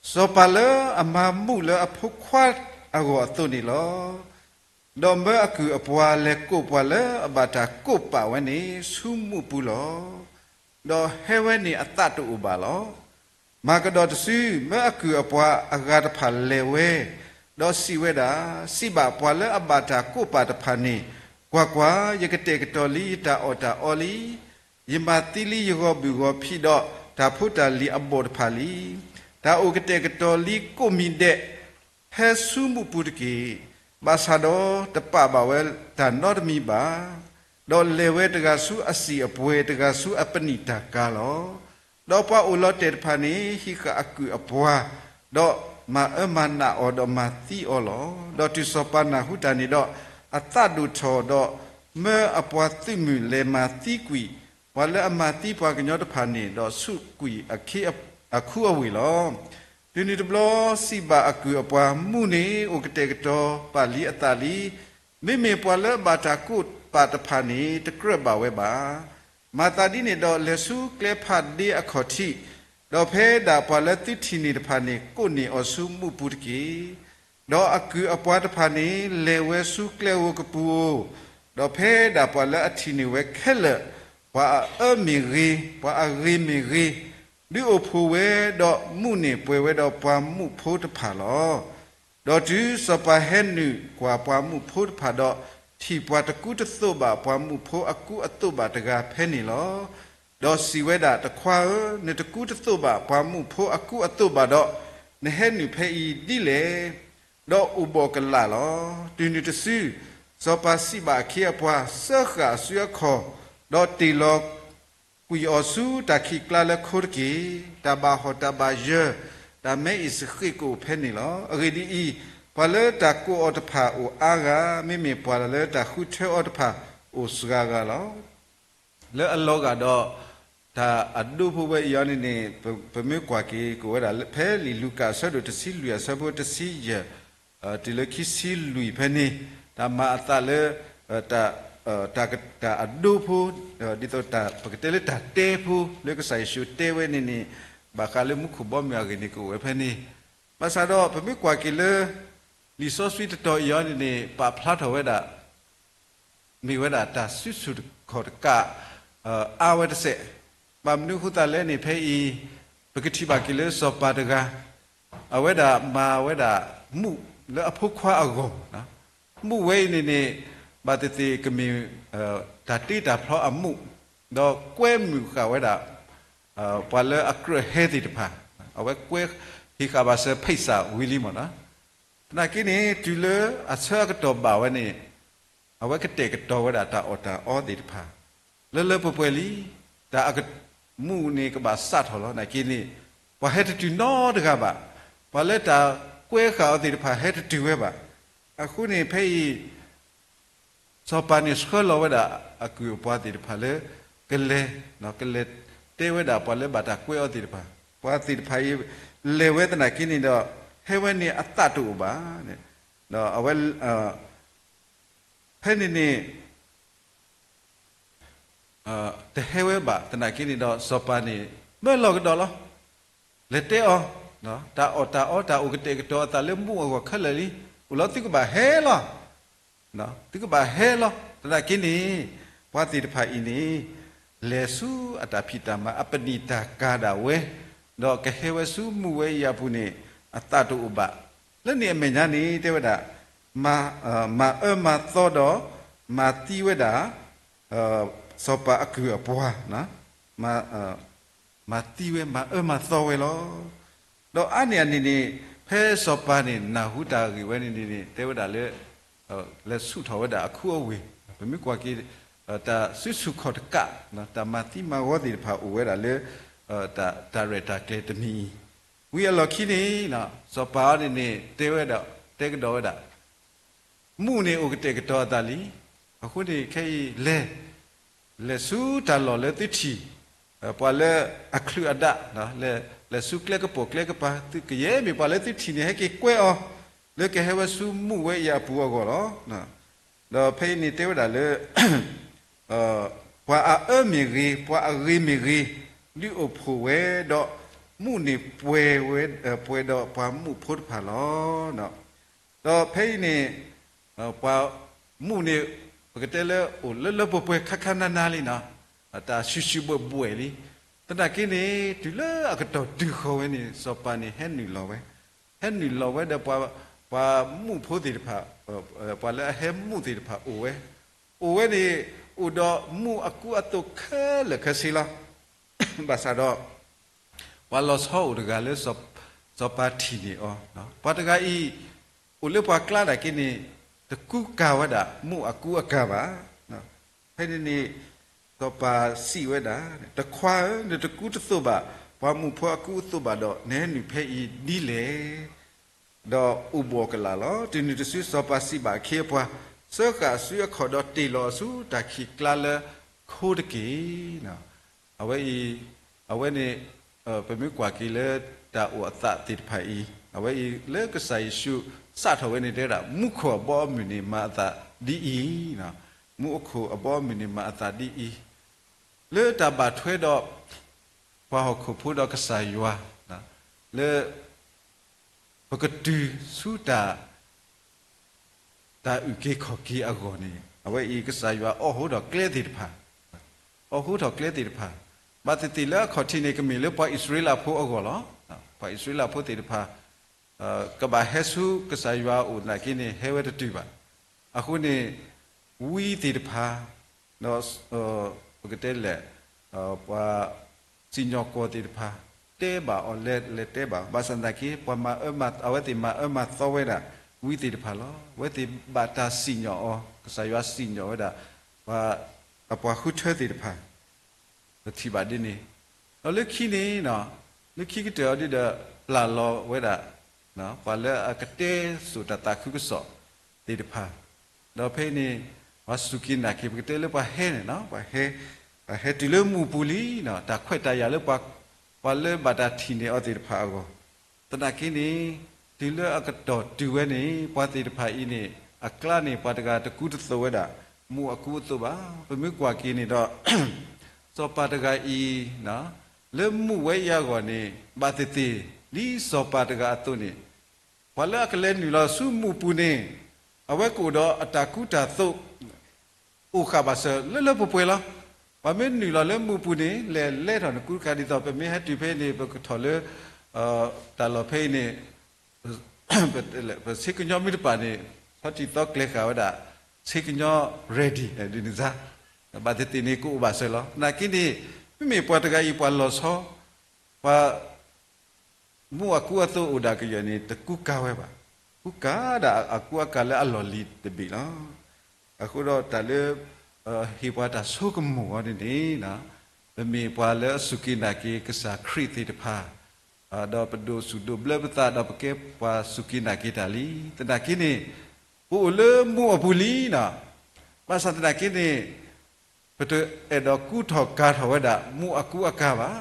စီၤပၤလၢအမၤမူးလၢအဖိခွါအဂီၢ်အသိးန့ၣ်လီၤ. ဒီးမၢအကုၢ်အပှၤလဲၤကိးပှၤလၢအဘၣ်တၢ်ကိးပာ်ဝဲန့ၣ် ဆူမူးပူၤလီၤ. ဒီးဟဲဝဲန့ၣ်အသးတအိၣ်ဘၣ်လီၤ. မၤကဒီးတစု, မၢအကုၢ်အပှၤအဂၤတဖၣ်လဲၤဝဲ, ဒီးစံးဝဲဒၣ်, စံးဘၣ်ပှၤလၢအဘၣ်တၢ်ကိးပာ်တဖၣ်န့ၣ်, ကွၢ်ကွၢ်, ယကတဲာ်ကတီၤလံယတၢ်အီၣ်တၢ်အီလံ. ယမၤသံလံယဂီၤဘုၣ်ဂီၤဖံးဒီးတၢ်ဖိတၢ်လံၤအဘီၣ်တဖၣ်လံ. တၢ်အိၣ်ကတဲာ်ကတီၤလံကိးမံၤဒဲး, ဟဲဆူမူးပူၤတက့ၢ်. ဘၣ်ဆၣ်ဒီးတပာ်ဘၣ်ဝဲတၢ်နီတမံၤဘၣ်. ဒီးလဲၤဝဲတဂၤဆူအစံာ်အပှဲၤ, တဂၤဆူအပနံာ်တၢ်ကါလီၤ. ဒီးပှၤအိၣ်လီၤတဲာ်တဖၣ်န့ၣ် ဟံးဃာ်အကုၢ်အပှၤ, ဒီးမၤအၢမၤနးအီၤ, ဒီးမၤသံအီၤလီၤ. ဒီးတုၤစီၤပၤနၢ်ဟူတၢ်န့ၣ်ဒီး, အသးဒိၣ်ထီၣ်, ဒီးမၢအပှၤသုးမုၢ်လဲၤမၤသံကွံာ်, ပှၤလၢအမၤသံပှၤကညီတဖၣ်န့ၣ်, ဒီးဆူးကွံာ်အခူအဝ့ၢ်လီၤ. တုၤနုၤတဘျီစံးဘၣ်အကုၢ်အပှၤ, မူးန့ၣ်အိၣ်ကတဲာ်ကတီၤပာ်လံအသးလံ. မ့မ့ၢ်ပှၤလၢအဘၣ်တၢ်ကိးပာ်တဖၣ်န့ၣ် တကြၢးဘၣ်ဝဲဘၣ်. မၤသးဒ်န့ၣ်ဒီး လဲၤဆူကျဲဖးဒ့အခီၣ်ထံး, ဒီးဖဲဒၣ်ပှၤလၢသုထံၣ်န့ၢ်တဖၣ်န့ၣ် ကိးန့ၢ်အီၤဆူမူးပူၤတက့ၢ်. ဒီးအကုၢ်အပှၤတဖၣ်န့ၣ် လဲၤဝဲဆူကျဲဧိၤကပူၤဧိၤ, ဒီးဖဲဒၣ်ပှၤလၢအထံၣ်န့ၢ်ဝဲခဲလၢာ်, ပှၤအအၢမ့ၢ်ဂ့ၤ, ပှၤအဂ့ၤမ့ၢ်ဂ့ၤ, ဒုးအိၣ်ဖှိၣ်ဝဲ, ဒီးမူးန့ၢ်ပှဲၤဝဲဒီးပှၤမူးဖိတဖၣ်လီၤ. ဒီးတုၤစီၤပၤဟဲနုာ်ကွၢ်ပှၤမူးဖိတဖၣ်ဒီး, ထံၣ်ပှၤတကူတသိးဘၣ်ပှၤမူးဖိအကူအသိးဘၣ်တဂၤဖဲန့ၣ်လီၤ. ဒီးစံးဝဲဒၣ်, တခွါဧၢ, နတကူတသိးဘၣ်ပှၤမူးဖိအကူအသိးဘၣ်ဒီး, နဟဲနုာ်ဖဲအံၤဒ်လဲၣ်, ဒီးအိၣ်ဘှီၣ်ကလာ်လီၤ. တုၤနုၤတစု, စီၤပၤစံးဘၣ်အခ့အပှၤ, စၢဃာ်အစုအခီၣ်, ဒီးတ့ၢ်လီၤကွံာ်အီၤဆူတၢ်ခံးကျါလၢခိတက့ၢ်. တၢ်ဘၣ်ဟီၣ်တၢ်ဘၣ်ယၢၤ, တၢ်မဲအံၤစဃ့ၣ်ကအိၣ်ဖဲန့ၣ်လီၤ. အဂ့ၢ်ဒ်အံၤ, ပှၤလၢတၢ်ကိးအီၤတဖၣ်အိၣ်အါဂၤ, မ့မ့ၢ်ပှၤလၢတၢ်ဃုထၢအီၤတဖၣ်အိၣ်စှၤဂၤလီၤ. လၢအလီၤဂာ်ဒီး တၢ်အဒိဖိဝဲအံၤအီၤန့ၣ်န့ၣ် ပမ့ၢ်ကွၢ်က့ၤ ကအိၣ်ဝဲဒၣ်ဖဲလံာ်လူၤကၣ်အဆၢဒိၣ်တဆံလွံၢ်အဆၢဖိတဆံယဲၢ် တုၤလၢခံဆံလွံၢ်ဖဲန့ၣ်, တၢ်မၤအသးလၢ တၢ်အဒိဖိ, ဒ်သိးတၢ် ပကတဲလၢတၢ်တဲဖိ လၢကစၢ်ယ့ၣ်ၡူးတဲဝဲန့ၣ်န့ၣ်, ဘၣ်ဃးလၢမူခိၣ်ဘီမုၢ်အဂ့ၢ်န့ၣ် ကအိၣ်ဝဲဖဲန့ၣ်. ဘၣ်ဆၣ်ဒီးပမ့ၢ်ကွၢ်က့ၤလၢ လံာ်စီဆှံတတီၤအံၤအီၤန့ၣ်န့ၣ် ပာ်ဖျါထီၣ်ဝဲဒၣ် မ့ၢ်ဝဲဒၣ်တၢ်စုဆူၣ်ခီၣ်တကး အါဝဲတစဲး. ဘၣ်မနုၤအဃိသတးလဲၣ်န့ၣ် ဖဲအံၤ ပကထံၣ်ဘၣ်က့ၤလၢစီၤပၤတဂၤ, အဝဲဒၣ်မၤဝဲဒၣ်မူးလၢအဖိခွါအဂီၢ်, မူးဝဲအံၤန့ၣ်န့ၣ် ဘၣ်သ့ၣ်သ့ၣ်ကမ့ၢ် တၢ်တ့တၢ်ဖျီအမူး, ဒီးကွဲမုာ်ဃာ်ဝဲဒၣ် ပှၤလၢအကြၢးဟဲသ့ၣ်တဖၣ်, အဝဲကွဲဟ့ၣ်ဃာ်ဘၣ်စၢၤ ဖံးစၢ်ဝံၤလံမ့ၢ်နီၤ. သနာ်က့န့ၣ် တုၤလၢအဆၢအကတီၢ်ဘၣ်ဝဲန့ၣ် အဝဲကတဲာ်ကတီၤဝဲဒၣ်တၢ်အီၣ်တၢ်အီသ့ၣ်တဖၣ် လၢလၢပှဲၤပှဲၤလံ. တၢ်အက မူးန့ၣ်ကဘၣ်စးထီၣ်လီၤ. သနာ်က့န့ၣ် ပှၤဟဲတတုၤနီတဂၤဘၣ်. ပှၤလၢတၢ်ကွဲဃာ်အီၤသ့ၣ်တဖၣ်ဟဲတတုၤဝဲဘၣ်. အဃိန့ၣ်ဖဲအံၤ စီၤပၤန့ၣ်ဆှၢလီၤဝဲဒၣ်အကုၢ်အပှၤသ့ၣ်တဖၣ်လၢ ကလဲၤ, ကလဲၤတဲဝဲဒၣ်ပှၤလၢဘၣ်တၢ်ကွဲအီၤသ့ၣ်တဖၣ်, ပှၤသ့ၣ်တဖၣ်အံၤ လဲၤဝဲသနာ်က့န့ၣ်ဒီး ဟဲဝဲန့ၣ်အသးတအိၣ်ဘၣ်. ဒီးအဝဲ ဖဲန့ၣ်န့ၣ် တဟဲဝဲဘၣ်သနာ်က့န့ၣ်ဒီး စီၤပၤန့ၣ် မၢလီၤကဒီးလီၤ. လဲၤတဲအီၤ, တၢ်အီၣ်တၢ်အီတၢ်အိၣ်ကတဲာ်ကတီၤအသးလၢမူးအဂီၢ်ခဲလၢာ်လံ. အိၣ်လီၤသုကဘၣ်ဟဲလီၤ. သုကဘၣ်ဟဲလီၤ. သနာ်က့န့ၣ် ပှၤသ့ၣ်တဖၣ်အံၤန့ၣ် လဲၤဆူအတၢ်ဖံးတၢ်မၤအပနံာ်တၢ်ကၤဒၣ်ဝဲ, ဒီးကဟဲဝဲဆူမူးဝဲအံၤအပူၤန့ၣ် အသးတအိၣ်ဘၣ်. လၢန့ၣ်အမဲာ်ညါန့ၣ် တဲဝဲဒၣ် မၤအၢမၤသီဒီး မၤသံဝဲဒၣ် စီၤပၤအကုၢ်အပှၤ, မၤသံဝဲ မၤအၢမၤသီဝဲလီၤ. ဒီးအါန့ၢ်အန့ၣ်န့ၣ် ဖဲစီၤပၤန့ၣ် နၢ်ဟူတၢ်ဂ့ၢ်ဝဲန့ၣ်န့ၣ် တဲဝဲဒၣ်လၢ လဲၤဆူၣ်ထီၣ်ဝဲဒၣ်အခူအဝ့ၢ်, ပမ့ၢ်ကွၢ်က့ၤ တၢ်စုဆူၣ်ခီၣ်တကး တၢ်မၤသံမၤဝီသ့ၣ်တဖၣ်အိၣ်ဝဲဒၣ်လၢ တၢ်ရဲၣ်တၢ်ကျဲၤတမံၤအံၤ, ဝံၤအလီၢ်ခံန့ၣ် စီၤပၤအံၤန့ၣ်န့ၣ် တဲဝဲဒၣ် တဲကဒီးဝဲဒၣ် မူးန့ၣ်အိၣ်ကတဲာ်ကတီၤအသးလံ. အဃိန့ၣ်ခဲအံၤလဲၤ လဲၤဆူတၢ်လီၢ်လၢသုထံၣ် ပှၤလၢအချုးအဒၣ်, လဲၤဆူကျဲကပိာ်ကျဲကပၤ သုကယဲၢ်မ့ၢ်ပှၤလၢသုထံၣ်န့ၣ် ဟဲက့ၤကွဲအီၤ လၢကဟဲဝဲဆူမူးဝဲအံၤအပူၤအဂီၢ်လီၤ. ဒီးဖဲအံၤန့ၣ်တဲဝဲဒၣ်လၢ ပှၤအအၢမ့ၢ်ဂ့ၤ, ပှၤအဂ့ၤမ့ၢ်ဂ့ၤ, ဒုးအိၣ်ဖှိၣ်ဝဲဒီး မူးန့ၣ်ပှဲၤဝဲ, ပှဲၤဒီးပှၤမူးဖိတဖၣ်လီၤ. ဒီးဖဲအံၤန့ၣ် ပှၤမူးန့ၣ် ပကတဲလၢအိၣ်လၢလၢပှဲၤပှဲၤခါခါနါနါလံနီၤ, တၢ်ဆူၣ်ဆူၣ်ဘှဲၣ်ဘှဲၣ်လံ. သနာ်က့န့ၣ် တုၤလၢအကတီၢ်တုၤဃီၤဝဲန့ၣ် စီၤပၤန့ၣ်ဟဲနုာ်လီၤဝဲ, ဟဲနုာ်လီၤဝဲဒီး ပှၤမူးဖိသ့ၣ်တဖၣ်, ပှၤလၢအဟဲမူးသ့ၣ်တဖၣ်အိၣ်ဝဲ, အိၣ်ဝဲန့ၣ် အိၣ်ဒီးမူးအကူအသိးခဲလၢာ်ခဲဆ့လီၤ. ဘၣ်ဆၣ်ဒီး ပှၤလီၤဆီအိၣ်တဂၤလၢ စီၤပၤထံၣ်န့ၢ်အီၤ, ပှၤတဂၤအံၤ အိၣ်လၢပှၤကျါဒၣ်က့န့ၣ် တကူကၤဝဲဒၣ် မူးအကူအကၤဘၣ်. ဖဲန့ၣ်န့ၣ် စီၤပၤစံးဝဲဒၣ်, တခွါဧၢ, နတကူတသိးဘၣ် ပှၤမူးဖိအကူအသိးဘၣ်ဒီး နဟဲနုာ်ဖဲအံၤဒ်လဲၣ်. ဒီးအိၣ်ဘှီၣ်ကလာ်လီၤ. တုၤနုၤတစု စီၤပၤစံးဘၣ်အခ့အပှၤ, စၢဃာ်အစုအခီၣ်ဒီးတ့ၢ်လီၤအီၤဆူတၢ်ခံးကျါလၢခိတက့ၢ်. အဝဲအံၤ, အဝဲန့ၣ် ပမ့ၢ်ကွၢ်က့ၤလၢတၢ်အိၣ်အသးသ့ၣ်တဖၣ်အံၤ, အဝဲအံၤလၢကစၢ်ယ့ၣ်ၡူးစးထီၣ်ဝဲန့ၣ် တဲဝဲဒၣ် မူခိၣ်အဘီအမုၢ်န့ၣ်မၤအသးဒ်အံၤ, မူခိၣ်အဘီအမုၢ်န့ၣ်မၤအသးဒ်အံၤ, လၢတၢ်ဘၣ်ထွဲဒီး ပှၤဟီၣ်ခိၣ်ဖိဒီးကစၢ်ယွၤ လၢ ပကတုၤဆူတၢ် တၢ်အုၣ်က့ၤခီၣ်က့ၤအဂီၢ်န့ၣ် အဝဲအံၤကစၢ်ယွၤအိးထီၣ်ကျဲသ့ၣ်တဖၣ်, အိးထီၣ်ကျဲသ့ၣ်တဖၣ်, ဘၣ်သ့ၣ်သ့ၣ်လၢအခီၣ်ထံးန့ၣ် ကမ့ၢ်လၢပှၤအံၣ်စရ့လးဖိအဂီၢ်လီၤ. ပှၤအံၣ်စရ့လးဖိသ့ၣ်တဖၣ် ကဘၣ်ဟဲဆူကစၢ်ယွၤအအိၣ်သနာ်က့န့ၣ် ဟဲဝဲတတုၤဘၣ်. အဃိန့ၣ် ဝံသ့ၣ်တဖၣ် ဒီး ပကတဲလဲၣ် ပှၤစံၣ်ညီၣ်ကွီၢ်သ့ၣ်တဖၣ် တ ပှၤတတဲဘၣ်အီၤလဲၤတဲဘၣ်, ဘၣ်ဆၣ်သနာ်က့ ပှၤမၤအၢမၤ အဝဲသ့ၣ်မၤအၢမၤသီဝဲဒၣ် ဝံသ့ၣ်တဖၣ်လီၤ. အဝဲသ့ၣ်ဘၣ်တၢ်စံၣ်ညီၣ်အီၤ, ကစၢ်ယွၤစံၣ်ညီၣ်ဝဲဒၣ် ပှၤ အပှၤဃုထၢသ့ၣ်တဖၣ် ပထံၣ်ဘၣ်ဒ်န့ၣ်, ဒီးလၢခံန့ၣ်, လၢခံကတၢၢ်အီၤဒ်ဒီး ပျၢ်လီၤဝဲဒၣ် ပှၤလၢအကတဲစိာ်တၢ်သးခုကစီၣ်သ့ၣ်တဖၣ်, ဒီးဖဲအံၤန့ၣ် ပှၤစူၢ်က့ၤနာ်က့ၤ ပကတဲလၢပှၤဟဲန့ၣ်, ပှၤဟဲ, ပှၤဟဲတုၤလၢမုၢ်ပူၤလံ, တၢ်ခွဲးတၢ်ယာ်လၢပှၤ, ပှၤလၢဘၣ်တၢ်ထံၣ်န့ၢ်အီၤသ့ၣ်တဖၣ်အဂီၢ်, သနာ်က့န့ၣ် တုၤလၢအကတီၢ်တုၤဝဲန့ၣ် ပှၤသ့ၣ်တဖၣ်အံၤန့ၣ် အကျါန့ၣ် ပှၤတဂၤတကူတသိးဝဲဒၣ် မူးအကူအသိးဘၣ်. ပမ့ၢ်ကွၢ်က့ၤန့ၣ်ဒီး စီၤပၤတဂၤအံၤ လၢမူးဝဲအံၤအဂီၢ်န့ၣ် ဘၣ်သ့ၣ်သ့ၣ် ဒ်စီၤပၤတဂၤအသိးန့ၣ် ပှၤလၢအကလဲၤနုာ်လီၤဆူမူးပူၤန့ၣ် အဝဲကအိၣ်ဒီးအတၢ်ကူတၢ်သိး အိၣ်ဃာ်ဘၣ်စၢၤလၢလၢပှဲၤပှဲၤလီၤ. ပှၤမ့ၢ်နုာ်လီၤလၢမူးပူၤန့ၣ် လဲၤလဲထီၣ်နကူတခါ ဒ်သိးပမ့ၢ်ဟဲတုၤဖဲအံၤန့ၣ် ပကထီၣ်လၢ တၢ်လီၢ်ဖဲအံၤန့ၣ် ပဆ့ကညီမ့ၢ်တပာ်န့ၣ် ဆီထံၣ်သီကျဲၤဃာ်ဝဲဒၣ် ဆ့ကညီ ready ဒ်န့ၣ်စါ, ဘၣ်သ့ၣ်သ့ၣ်န့ၣ် ကအိၣ်ဘၣ်စၢၤလီၤ. သနာ်က့န့ၣ် မ့မ့ၢ်ပှၤတဂၤအံၤ ပှၤလီၤဆီ, ပှၤ မူးအကူအသိးအိၣ်ဒၣ်ကယဲၢ်န့ၣ် တကူကၤဝဲဘၣ်. ကူကၤဒၣ်အကူအကၤလၢအလီၢ်လံၤတဘ့ၣ်လီၤ. အဃိဒီးတၢ်လၢ ဟ့ၣ်ပှၤတၢ်ဆိကမိၣ်အီၤန့ၣ်န့ၣ် ပမ့ၢ်ပှၤလၢအစူၢ်က့ၤနာ်က့ၤကစၢ်ခရံာ်သ့ၣ်တဖၣ် ဒီးပဒိးစူၣ်ဒိးဘျၢပသးဒီးပကဲပှၤစူၢ်က့ၤနာ်က့ၤတၢ်လံ. သနာ်က့န့ၣ် ပအိၣ်လၢမူးအပူၤလံနီၤ, ဘၣ်ဆၣ်သနာ်က့န့ၣ် ပတအဲၣ်ဒိးကူထီၣ်ကၤထီၣ်ဝဲဒၣ် မူးအကူအကၤဘၣ်.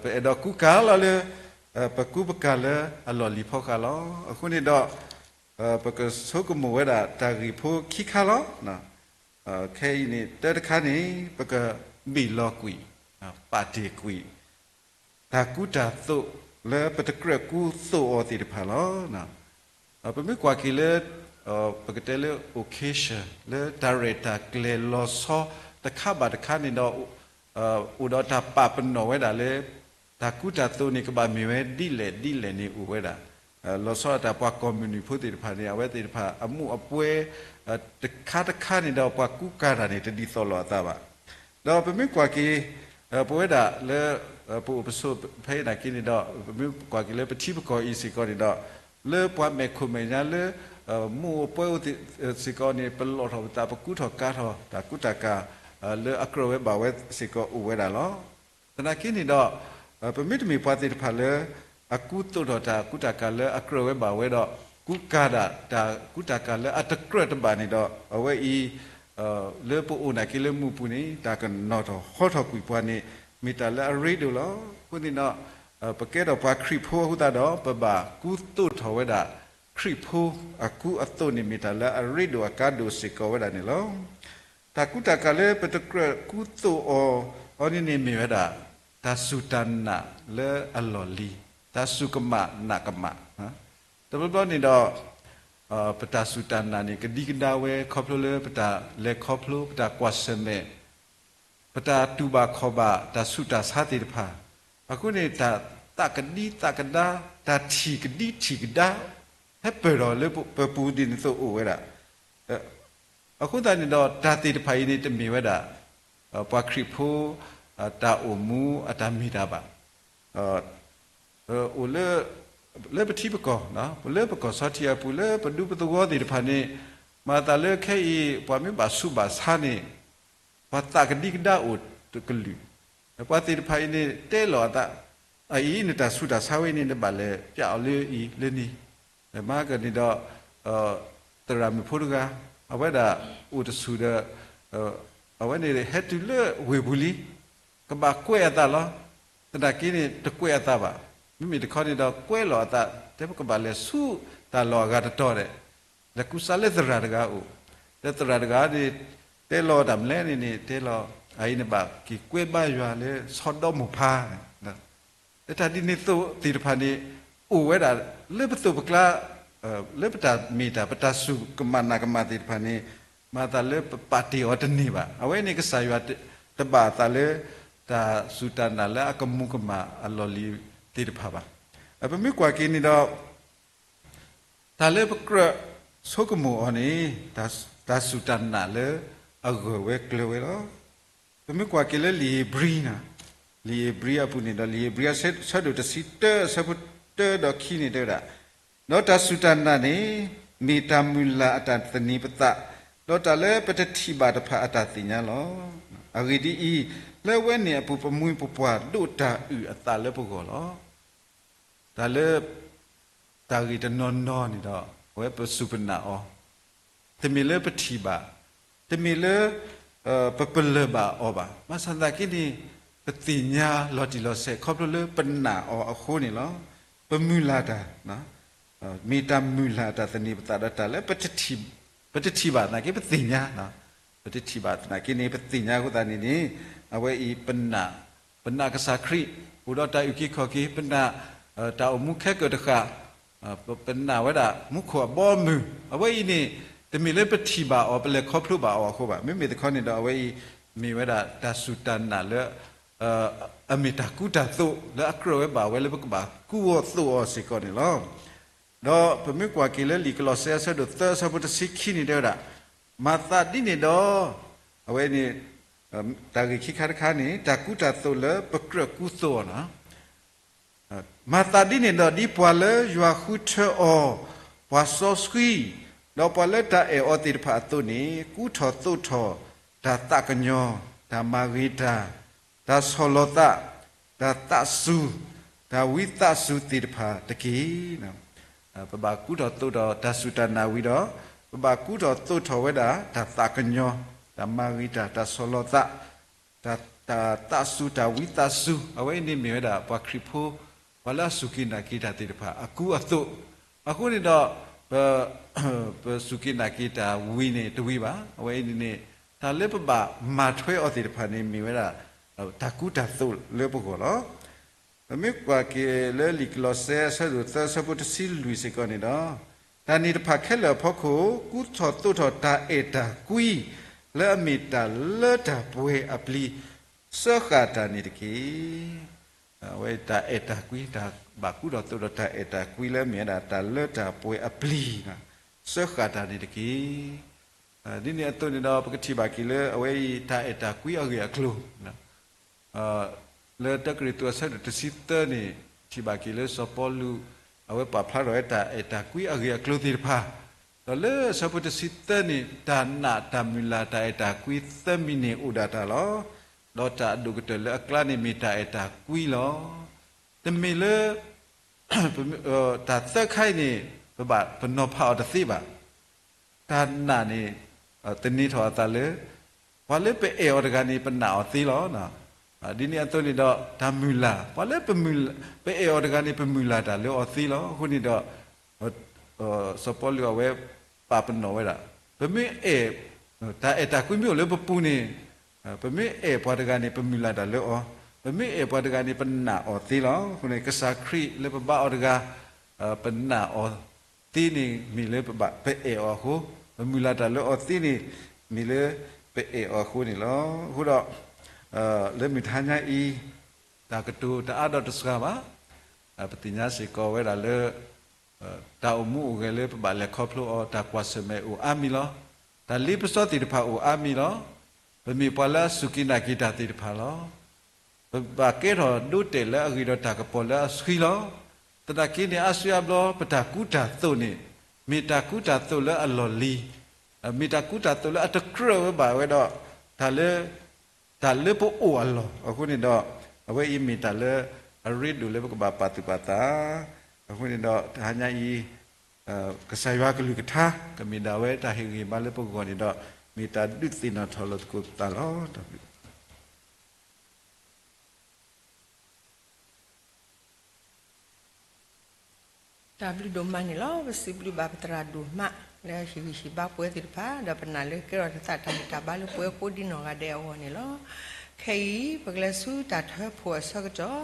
ပအဲၣ်ဒိးကူကၤလီၤလၢ ပကူပကၤလၢအလီၢ်လံၤဖီဃာ်လီၤ. အဃိန့ၣ်ဒီး ပကဆိကမိၣ်ဝဲဒၣ်တၢ်ဂ့ၢ်ဖိခံခါလီၤ. ခဲအံၤန့ၣ် တၢ်တခါန့ၣ် ပကဘ့ၣ်လီၤကွံာ် ပာ်တ့ၢ်ကွံာ် တၢ်ကူတၢ်သိးလၢပတကြၢးကူသိးအီၤသ့ၣ်တဖၣ်လီၤ. ပမ့ၢ်ကွၢ်က့ၤလၢ ပကတဲလၢ occasion လၢတၢ်ရဲၣ်တၢ်ကျဲၤလီၤဆီတခါဘၣ်တခါန့ၣ်ဒီး အိၣ်ဒီးတၢ်ပာ်ပနီၣ်ဝဲဒၣ်လၢ တၢ်ကူတၢ်သိးန့ၣ် ကဘၣ်မ့ၢ်ဝဲဒ်လဲၣ်ဒ်လဲၣ်န့ၣ်အိၣ်ဝဲဒၣ်. လီၤဆီအတၢ်ပှၤကီၢ်မုၢ်နုာ်ဖိသ့ၣ်တဖၣ်န့ၣ် အဝဲသ့ၣ်တဖၣ်အမူးအပွဲ တခါတခါန့ၣ်ဒီး ပှၤကူကၤတၢ်န့ၣ် တဒ်သိးလိာ်အသးဘၣ်. ဒီးပမ့ၢ်ကွၢ်က့ၤ ပဝဲဒၣ်လၢ ပအိၣ်ပဆိးဖဲအံၤနာ်က့န့ၣ်ဒီး ပမ့ၢ်ကွၢ်က့ၤလၢပထံပကီၢ်အံၤစ့ၢ်ကီးန့ၣ်ဒီး လၢပှၤမဲာ်ခိၣ်မဲာ်ညါလၢ မူးအပွဲအိၣ်သ့ၣ်စ့ၢ်ကီးန့ၣ် ပလီၢ်ထီၣ်ပသး ပကူထီၣ်ကၤထီၣ် တၢ်ကူတၢ်ကၤ လၢအကြၢးဝဲဘၣ်ဝဲစ့ၢ်ကီးအိၣ်ဝဲဒၣ်လီၤ. သနာ်က့န့ၣ်ဒီး ပမ့တမ့ၢ်ပှၤသ့ၣ်တဖၣ်လၢ အကူသိးထီၣ်တၢ်ကူတၢ်ကၤလၢအကြၢးဝဲဘၣ်ဝဲဒီး ကူကၤဒၣ်တၢ်ကူတၢ်ကၤလၢအတကြၢးတဘၣ်န့ၣ်ဒီး အဝဲအံၤ လၢပအိၣ်နာ်က့လၢမူးပူၤန့ၣ် တၢ်ကနီၣ်ထီၣ်ဟီထီၣ်ကွံာ်ပှၤန့ၣ် မ့ၢ်တၢ်လၢအရ့ဒိၣ်လီၤ. အဃိန့ၣ်ဒီး ပကဲထီၣ်ပှၤခရံာ်ဖိအဃိသတးဒီး ပဘၣ်ကူသိးထီၣ်ဝဲဒၣ် ခရံာ်ဖိအကူအသိးန့ၣ် မ့ၢ်တၢ်လၢအရ့ဒိၣ်အကါဒိၣ်စ့ၢ်ကီးဝဲဒၣ်န့ၣ်လီၤ. တၢ်ကူတၢ်ကၤလၢပတကြၢးကူသိးအီၤ အီၤန့ၣ်န့ၣ်မ့ၢ်ဝဲဒၣ် တၢ်စူၢ်တၢ်နာ်လၢအလီၢ်လံၤ, တၢ်စူၢ်ကမၣ်နာ်ကမၣ်. တဘျီဘျီန့ၣ်ဒီး ပတၢ်စူၢ်တၢ်နာ်န့ၣ် ကဒံကဒါဝဲခီဖျိလၢပတၢ်လဲၤခီဖျိ ပတၢ်ကွၢ်ဆၢၣ်မဲာ် ပတၢ်တူၢ်ဘၣ်ခီၣ်ဘၣ် တၢ်ဆူးတၢ်ဆါသ့ၣ်တဖၣ်, အဃိန့ၣ် တၢ်သးကဒံသးကဒါ တၢ်ထံၣ်ကဒံထံၣ်ကဒါ ဟဲပၢၢ်ထီၣ်လၢပပူၤဒ်န့ၣ်သိးအိၣ်ဝဲဒၣ်. အဃိသတးန့ၣ်ဒီး တၢ်သ့ၣ်တဖၣ်အံၤန့ၣ် တမ့ၢ်ဝဲဒၣ် ပှၤခရံာ်ဖိ တၢ်အိၣ်မူအတၢ်မ့ၢ်တၢ်ဘၣ်. အိၣ်လၢ လၢပထံပကီၢ်, လၢပကီၢ်ဆီထံးအပူၤ လၢပဒူပသဝီသ့ၣ်တဖၣ်န့ၣ် မၤသးလၢခဲအံၤ ပှၤမ့ၢ်ဘၣ်ဆူးဘၣ်ဆါန့ၣ် ပှၤသးကဒံကဒါအိၣ်တကလုာ်, ပှၤသ့ၣ်တဖၣ်အံၤန့ၣ် တဲလီၤအသး အအံၤနတၢ်ဆူးတၢ်ဆါဝဲန့ၣ် နဘၣ်လဲၤပျးအီၤလၢအံၤလၢန့ၣ်, မၤကန့ၣ်ဒီး သရၣ်မုၣ်ဖိတဂၤ အဝဲဒၣ်အိၣ်တဆူၣ်ဒီး အဝဲန့ၣ်ဟဲတုၤလၢဝ့ၢ်ပူၤလံ, ကဘၣ်ကွဲးအသးလီၤ. သနာ်က့န့ၣ် တကွဲးအသးဘၣ်. မ့မ့ၢ်တခီန့ၣ်ဒီး ကွဲးလီၤအသး တဲပကဘၣ်လဲၤဆူတၢ်လီၢ်အဂၤတတီၤဒီး လဲၤကူစါလၢသရၣ်တဂၤအအိၣ်, ဒီးသရၣ်တဂၤန့ၣ် တဲလီၤတၢ်မနုၤလဲၣ်န့ၣ်န့ၣ် တဲလီၤ အအံၤနဘၣ်က့ၤကွဲးဘါယွၤလၢဆီဒီမိၢ်ဖါန့ၣ် လၢတၢ်ဒ်န့ၣ်သိးသ့ၣ်တဖၣ်န့ၣ် အိၣ်ဝဲဒၣ်လၢပသိးပကျါ, လၢပတၢ်မ့ၢ်တၢ် ပတၢ်စူၢ်ကမၣ်နာ်ကမၣ်သ့ၣ်တဖၣ်န့ၣ် မၤသးလၢပပာ်တ့ၢ်အီၤတန့ၢ်ဘၣ်. အဝဲန့ၣ်ကစၢ်ယွၤတဘၣ်အသးလၢ တၢ်စူၢ်တၢ်နာ်လၢအကမူၤကမၣ်အလီၢ်လံၤသ့ၣ်တဖၣ်ဘၣ်. ပမ့ၢ်ကွၢ်က့ၤန့ၣ်ဒီး တၢ်လၢပကြၢးဆိကမိၣ်အီၤန့ၣ် တၢ်စူၢ်တၢ်နာ်လၢအဂၢၢ်ဝဲကျၢၤဝဲလီၤ. ပမ့ၢ်ကွၢ်က့ၤလၢလံာ်ဧ့ၤဘြံၤန့ၣ် လံာ်ဧ့ၤဘြံၤအပူၤန့ၣ်ဒီး လံာ်ဧ့ၤဘြံၤအဆၢဒိၣ်တဆံတၢ အဆၢဖိတၢဒီးခံန့ၣ်တဲဝဲဒၣ်, ဒီးတၢ်စူၢ်တၢ်နာ်န့ၣ် မ့ၢ်တၢ်မုၢ်လၢ်အတၢ်သန့ၤပသး, ဒီးတၢ်လၢပတထံၣ်ဘၣ်တဖၣ်အတၢ်သ့ၣ်ညါလီၤ. အဂ့ၢ်ဒ်အံၤ, လၢအဝဲန့ၣ်အပူၤ ပမှံၤပပှၢ်ဒိးတၢ်အုၣ်အသးလၢပဂီၢ်လီၤ. တၢ်လၢ တၢ်ဂ့ၢ်တနီၤနီၤန့ၣ်ဒီး အဝဲပစူၢ်ပနာ်အီၤ, တမ့ၢ်လၢပထံၣ်ဘၣ်, တမ့ၢ်လၢ ပပလၢၢ်ဘၣ်အီၤဘၣ်. ဘၣ်ဆၣ်သနာ်က့န့ၣ် ပသ့ၣ်ညါလီၤတံၢ်လီၤဆဲး ခီဖျိလၢပနာ်အီၤအဃိန့ၣ်လီၤ. ပမုၢ်လၢ်တၢ် မ့ၢ်တၢ်မုၢ်လၢ်အတၢ်သန့ၤပသးဒီးတၢ်လၢ ပတထံၣ်ဘၣ်သနာ်က့ ပသ့ၣ်ညါ, ပတထံၣ်ဘၣ်သနာ်က့န့ၣ် ပသ့ၣ်ညါအဃိသတးန့ၣ်န့ၣ် အဝဲအံၤပနာ်, ပနာ်ကစၢ်ခရံာ် အိၣ်ဒီးတၢ်အုၣ်က့ၤခီၣ်က့ၤ, ပနာ် တၢ်အိၣ်မူခဲကၢၣ်တဃာ်, ပနာ်ဝဲဒၣ်မူခိၣ်အဘီအမုၢ်, အဝဲအံၤန့ၣ် တမ့ၢ်လၢပထံၣ်ဘၣ်အီၤ ပလဲၤခီဖျိဘၣ်အီၤအဃိဘၣ်. မ့မ့ၢ်တခီန့ၣ်ဒီး အဝဲအံၤမ့ၢ်ဝဲဒၣ်တၢ်စူၢ်တၢ်နာ်လၢ အမ့ၢ်တၢ်ကူတၢ်သိးလၢအကြၢးဝဲဘၣ်ဝဲလၢပကဘၣ်ကူအီၤသိးအီၤစ့ၢ်ကီးန့ၣ်လီၤ. ဒီးပမ့ၢ်ကွၢ်က့ၤလၢလံာ်ကလီးစဲအဆၢဒိၣ်သၢအဆၢဖိတဆံခံန့ၣ်တဲဝဲဒၣ်, မၤသးဒ်န့ၣ်ဒီး, အဝဲန့ၣ် တၢ်ဂ့ၢ်ခံခါတခါန့ၣ် တၢ်ကူတၢ်သိးလၢပကြၢးကူသိးအီၤလီၤ. မၤသးဒ်န့ၣ်ဒီး ဒ်ပှၤလၢယွၤဃုထၢအီၤ, ပှၤစီဆှံ, ဒီးပှၤလၢတၢ်အဲၣ်အီၤသ့ၣ်တဖၣ်အသိးန့ၣ် ကူထီၣ်သိးထီၣ် တၢ်သးကညီၤ, တၢ်မၤဂ့ၤတၢ်, တၢ်ဆီၣ်လီၤသး, တၢ်သးစူၤ, တၢ်ဝံသးစူၤသ့ၣ်တဖၣ်တက့ၢ်. ပဘၣ်ကူထီၣ်သိးထီၣ်တၢ်စူၢ်တၢ်နာ်ဝံၤဒီး ပဘၣ်ကူထီၣ်သိးထီၣ်ဝဲဒၣ် တၢ်သးကညီၤ, တၢ်မၤဂ့ၤတၢ်, တၢ်ဆီၣ်လီၤသး, တၢ်သးစူၤ, တၢ်ဝံသးစူၤ, အဝဲအံၤန့ၣ်မ့ၢ်ဝဲဒၣ် ပှၤခရံာ်ဖိ ပှၤလၢအစူၢ်က့ၤနာ်က့ၤတၢ်သ့ၣ်တဖၣ် အကူအသိး. အဃိန့ၣ်ဒီး ပစူၢ်က့ၤနာ်က့ၤတၢ်ဝံၤန့ၣ်တဝံၤဘၣ်. အဝဲအံၤန့ၣ်န့ၣ် တၢ်လၢပဘၣ်မၤထွဲအီၤသ့ၣ်တဖၣ်န့ၣ် မ့ၢ်ဝဲဒၣ် တၢ်ကူတၢ်သိးလၢပဂီၢ်လီၤ. ပမ့ၢ်ကွၢ်က့ၤလၢလံာ်ကလီးစဲအဆၢဒိၣ်သၢအဆၢဖိတဆံလွံၢ်စ့ၢ်ကီးန့ၣ်ဒီး, တၢ်န့ၣ်တဖၣ်ခဲလၢာ်အဖီခိၣ် ကူထီၣ်သိးထီၣ်တၢ်အဲၣ်တၢ်ကွံ လၢအမ့ၢ်တၢ်လၢတၢ်ပှဲၤအပျံၤ စၢဃာ်တၢ်န့ၣ်တက့ၢ်. အဝဲတၢ်အဲၣ်တၢ်ကွံ, တၢ်ဘၣ်ကူထီၣ်သိးထီၣ်တၢ်အဲၣ်တၢ်ကွံလၢအမ့ၢ်ဝဲဒၣ်တၢ်လၢတၢ်ပှဲၤအပျံၤ စၢဃာ်တၢ်န့ၣ်တက့ၢ်. ဒ်န့ၣ်အသိးန့ၣ်ဒီး ပကထံၣ်ဘၣ်က့ၤလၢအဝဲအံၤ တၢ်အဲၣ်တၢ်ကွံအဂ့ၢ်အကျိၤ လၢတၢကရံၣ်သူးအဆၢဒိၣ်တဆံသၢန့ၣ် ထံၣ်ဘၣ်က့ၤလၢစီၤပီလူး အဝဲပာ်ဖျါထီၣ်ဝဲတၢ်အဲၣ်တၢ်ကွံအဂ့ၢ်အကျိၤသ့ၣ်တဖၣ်, ဒီးလၢဆၢဖိတဆံသၢန့ၣ် တၢ်နာ်တၢ်မုၢ်လၢ်တၢ်အဲၣ်တၢ်ကွံသၢမံၤန့ၣ်အိၣ်ဒၣ်တၢ်လီၤ. ဒီးတၢ်အဒိၣ်ကတၢၢ်လၢအကျါန့ၣ်မ့ၢ်တၢ်အဲၣ်တၢ်ကွံလီၤ. တမ့ၢ်လၢ တၢ်သၢခါအံၤန့ၣ် ပဘၣ်ပနီၤဖးအီၤတသ့ဘၣ်. တၢ်နာ်န့ၣ် သန့ၤထီၣ်အသးလၢ ပှၤလၢပအဲၣ်အီၤတဂၤန့ၣ် ပနာ်အီၤသ့လီၤ. ဒ်န့ၣ်အသိးန့ၣ်ဒီး တၢ်မုၢ်လၢ်, ပှၤလၢပအဲၣ်အီၤတဂၤန့ၣ် ပမုၢ်လၢ်တၢ်လၢအီၤသ့လီၤ. အဃိန့ၣ်ဒီး စီၤပီလူးအဝဲပာ်ပနီၣ်ဝဲဒၣ်, ပမ့ၢ်အဲၣ်, တၢ်အဲၣ်တၢ်ကွံမ့ၢ်အိၣ်လၢပပူၤန့ၣ် ပမ့ၢ်အဲၣ်ပှၤတဂၤန့ၣ် ပမုၢ်လၢ်တၢ်လၢအီၤ, ပမ့ၢ်အဲၣ်ပှၤတဂၤန့ၣ် ပနာ်အီၤသ့လီၤ. အဃိန့ၣ် ကစၢ်ခရံာ်လၢပဘါအီၤတဂၤ ပနာ်အီၤသ့န့ၣ် မ့ၢ်လၢပအဲၣ်အီၤအဃိ, ပမုၢ်လၢ်တၢ်လၢအီၤသ့န့ၣ် မ့ၢ်လၢပအဲၣ်အီၤအဃိန့ၣ်လီၤ. အဃိဒီး လၢမုၢ်တဟါညါအံၤ တၢ်ကတိၤတအါဒီးတစှၤဘၣ်. ပသ့ၣ်ညါစ့ၢ်ကီးဝဲဒၣ်လၢ တၢ်အိၣ်မူအိၣ်ဂဲၤလၢပဘၣ်လဲၤခီဖျိအီၤ တၢ်ကွၢ်ဆၢၣ်မဲာ်အိၣ်အါမံၤလီၤ. တၢ်လ့ပစီသ့ၣ်တဖၣ်အိၣ်အါမံၤလီၤ. ပမ့ၢ်ပှၤလၢအစူၢ်က့ၤနာ်က့ၤတၢ်သ့ၣ်တဖၣ်လီၤ. ပဘၣ်ကဲထီၣ်ဒိတဲာ်လၢအဂ့ၢ်ဒီးတၢ်ကပီၤလၢအဆှံလီၤ. သနာ်က့န့ၣ် အါစုအါဘျီ ပတၢ်ကူတၢ်သိးန့ၣ် မ့ၢ်တၢ်ကူတၢ်သိးလၢအလီၢ်လံၤ, မ့ၢ်တၢ်ကူတၢ်သိးလၢအတကြၢးဝဲဘၣ်ဝဲဒီး တၢ်လၢ တၢ်လၢပအိၣ်အလီၢ်အဃိန့ၣ်ဒီး အဝဲအံၤမ့ၢ်တၢ်လၢအရ့ဒိၣ်လၢပကဘၣ်ပာ်သူၣ်ပာ်သး. အဃိန့ၣ်ဒီး တဟါညါအံၤ ကစၢ်ယွၤကလုၢ်ကထါ ကမ့ၢ်ဒၣ်ဝဲတၢ်ဟ့ၣ်ဂံၢ်ဟ့ၣ်ဘါလၢပဂီၢ်န့ၣ်ဒီး မ့ၢ်တၢ်ဒုးသ့ၣ်နီၣ်ထီၣ်လိာ်သကိးပသးလီၤ. တၢ်ဘျုး တၢ်ဘျုးဒိၣ်မးန့ၣ်လီၤ. ပစံးဘျုးဘၣ်ပသရၣ်ဒိၣ်မး လၢဟ့ၣ်ဂံၢ်ဟ့ၣ်ဘါပဝဲသ့ၣ်တဖၣ် ဒီးပနာ်လၢကဲထီၣ်တၢ်သးတၢ်ဂံၢ်တၢ်ဘါလၢပဝဲကိးဒံနီၢ်ဂၤဒဲးအဂီၢ်န့ၣ်လီၤ. ခဲအံၤ ပကလဲၤဆူတၢ်ထၢဖှိၣ်အဆၢကတီၢ်,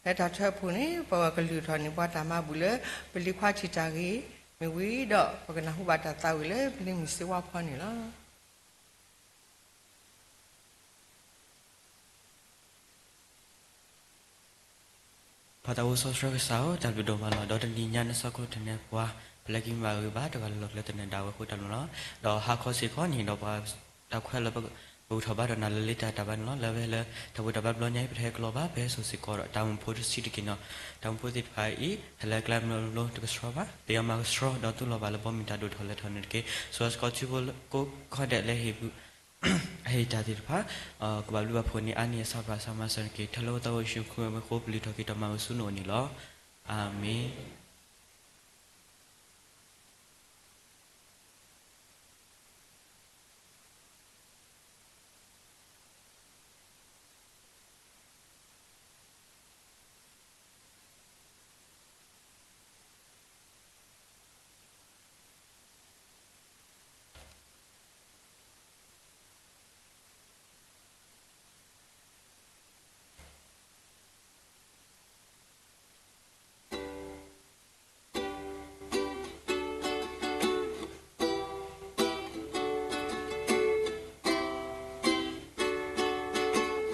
လၢတၢ်ထၢဖှိၣ်န့ၣ် ပကလုၢ်ထီၣ်န့ၢ်ပှၤတၢ်မၤဘူၣ်လၢ ပလံၤခွါထံၣ်တၢ်ဂ့ၤမ့ၢ်ဝံၤဒီး ပကနၢ်ဟူဘၣ်တၢ်သးဝံၣ်လၢပလံၤမုၢ်စ့ဝါဖီန့ၣ်လီၤ. ပၢ်သးအိၣ်စီဆှံကစၢ်ဧၢ, တၢ်ဘျုးဒိၣ်မးလီၤ. ဒီးတနံၤညါနစီၢ်ခိၣ်ထံးန့ၢ်ပှၤ ပလဲၤက့ၤမၤဂ့ၤဘၣ် တဂၤလၢ်လၢ်ကျဲသနၢၣ်ဒၣ်ဝဲအဃိတၢ်ဘျုးလီၤ. ဒီးဟါခီစ့ၢ်ကီးန့ၣ်ဒီး ပှၤတၢ်ခွဲးလၢ ပကထီၣ်ဘါထီၣ်နၤလၢလၢတၢ်တၢ်ဘါန့ၣ်လီၤ. လၢအဝဲလၢတၢ်ဘူၣ်တၢ်ဘါတဘျီညါအံၤ ပတဟဲကလီၤဘၣ်, ပဟဲစိာ်စ့ၢ်ကီးဒီးတၢ်အိၣ်မူဖိတဆံးတက့ၢ်န့ၣ်လီၤ. တၢ်အိၣ်မူဖိသ့ၣ်တဖၣ်အံၤ ဟဲလၢအကျါမ့ၢ်လိၤလိၤတကဆှီဘၣ်, ပယီၤမၤကဆှီဒီးသူၣ်လီၤဘၣ်လၢဘီမုၢ်တၢ်ဒိၣ်ထီၣ်လဲၤထီၣ်န့ၣ်တက့ၢ်. ဆိၣ်ဂ့ၤစ့ၢ်ကီးထံဖိကိးဂၤဒဲးလၢဟ့ၣ် အဟ့ၣ်တၢ်သ့ၣ်တဖၣ်, ကဘၣ်ဘျုးဘၣ်ဖှိၣ်န့ၢ်အါန့ၢ်အဆၣ်ဖျါအဆၣ်မၤစၢၤန့ၣ်တက့ၢ်. ထီၣ်လၢဝဲသးအိၣ်ယ့ၣ်ၡူးခ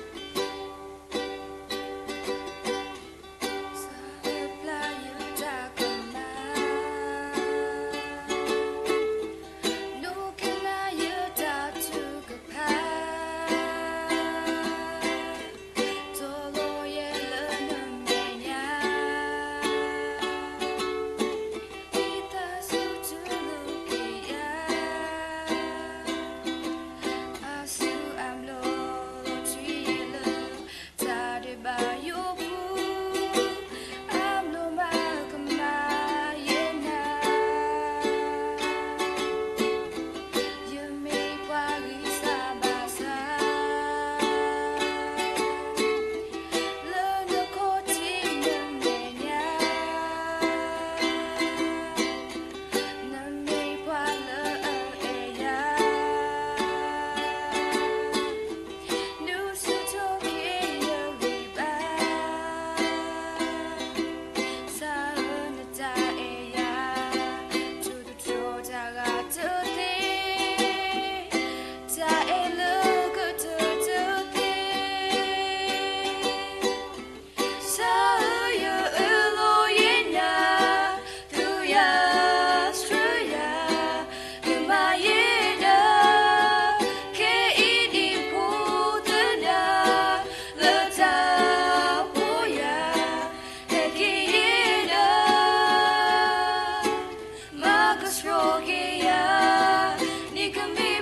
ရံာ်အမံၤအဃိ ပလုၢ်ထီၣ်က့ၤဒီးမၤဝဲဆူနအိၣ်န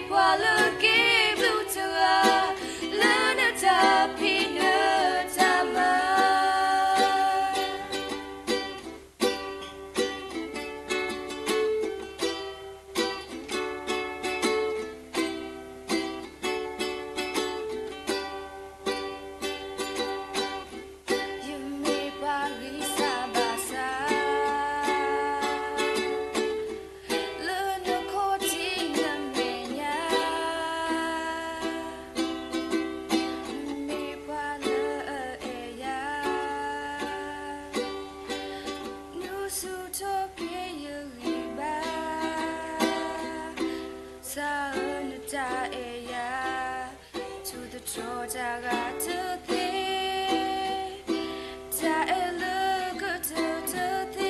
့ၣ်လီၤ. အၤမ့ၣ်. Sir, နတၢ်အဲၣ်ယၤ, ထူးတထီတၢ်ဂၤတသ့, တၢ်အဲၣ်လၢကတၢၢ်တသ့.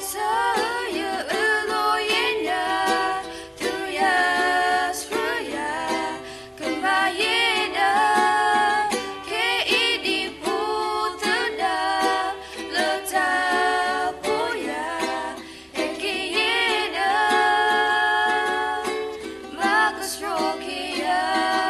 Sir, ယအၢၣ်လီၤယဲနၤ, သူယၤဆှၢယၤ, ကမၤယဲနၤ, ခဲအံၤဒံးဖိသဒါ, လၢတၢ်ဖိယၤ ဟဲက့ၤယဲနၤ, မၤကဆှီက့ၤယၤ.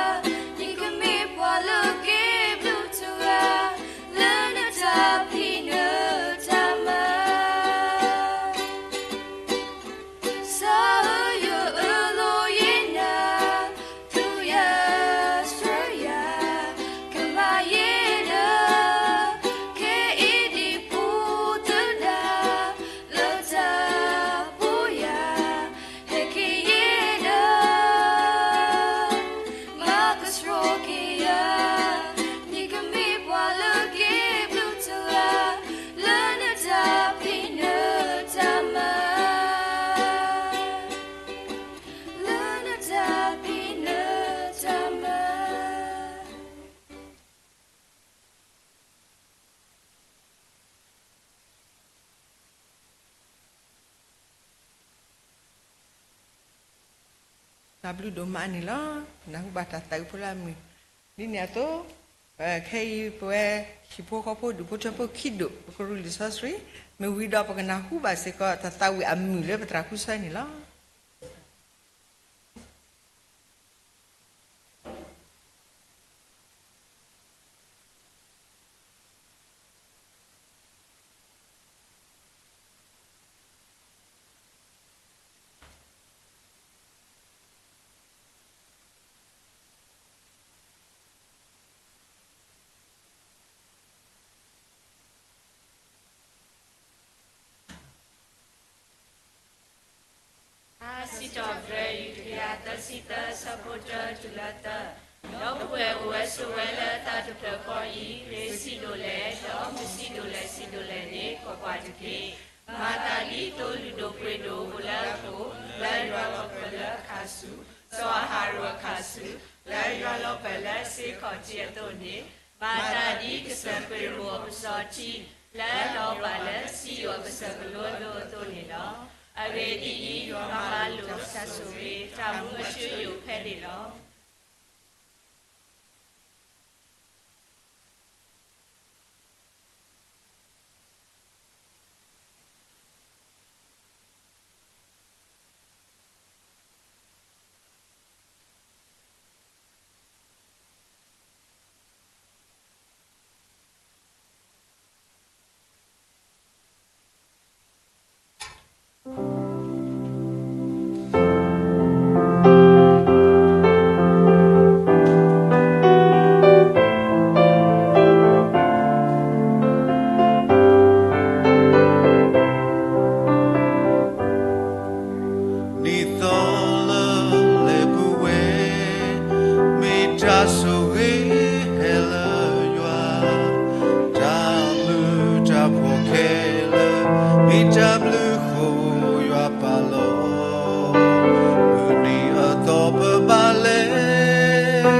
တၢ်ဘျုးဒိၣ်မးန့ၣ်လီၤ. နၢ်ဟူဘၣ်တၢ်သးဝံၣ်ဖိလၢအမုာ်, ဒ်န့ၣ်အသိး, ခဲအံၤပဝဲဟံၣ်ဖိဃီဖိဒူၣ်ဖိထၢဖိခံဒူၣ် ပကရူၢ်လံာ်စီဆှံ, မ့ၢ်ဝံၤဒီးပကနၢ်ဟူဘၣ်စ့ၢ်ကီးတၢ်သးဝံၣ်အမုာ်လၢပသရၣ်ဃုဆၢန့ၣ်လီၤ. စံးထီၣ်ပတြၢၤ တကယၤသၢဆံသၢ အဆၢဖိတၢတုၤလၢသၢ, ဒီပုၢ်ဝဲၢ်အိၣ်ဝဲဆိးဝဲလၢတၢ်တဖျၢၣ်ဃီအံၤ, မ့ၢ်ဆံးဒိၣ်လဲၣ်, ဒီးမ့ၢ်ဆံးဒိၣ်လဲၣ်ဆံးဒိၣ်လဲၣ်န့ၣ် ကွၢ်ကွၢ်တက့ၢ်. မၤသးဒ်သိးလုၢ်ဒိၣ်ပှ့ၤဒိၣ်အိၣ်လၢအခိၣ်, လၢယွၤလီၤပၢၢ်လၢအခၣ်ဆူၣ်, စီၤအၤဟရိၣ်အခၣ်ဆူၣ်, လၢယွၤလီၤပၢၢ်လၢစ့ခီၣ်ထံးအသိးန့ၣ်, မၤသးဒ်ကစၢၢ်ပ့းတရူးအပစီၤထံ, လၢအလီၤဘၣ်လၢစံယိၣ်အကစၢၢ်ကလိအသိးန့ၣ်လီၤ. အဂ့ၢ်ဒ်အံၤ, ယွၤမၤလိာ်တၢ်ဆိၣ်ဂ့ၤ, တၢ်မူအထူအယိာ်ဖဲန့ၣ်လီၤ. နံၣ်သီလၢလဲၤပူၤဝဲ, မ့ၢ်တၢ်ဆိၣ်ဂ့ၤဟဲလၢယွၤ, တၢ်မုာ်တၢ်ဖိးခဲလၢာ်, မ့ၢ်တၢ်ဘျုးဃိယွၤပာ်လီၤ. မုၢ်နံၤအသီပဘၣ်လဲၤ,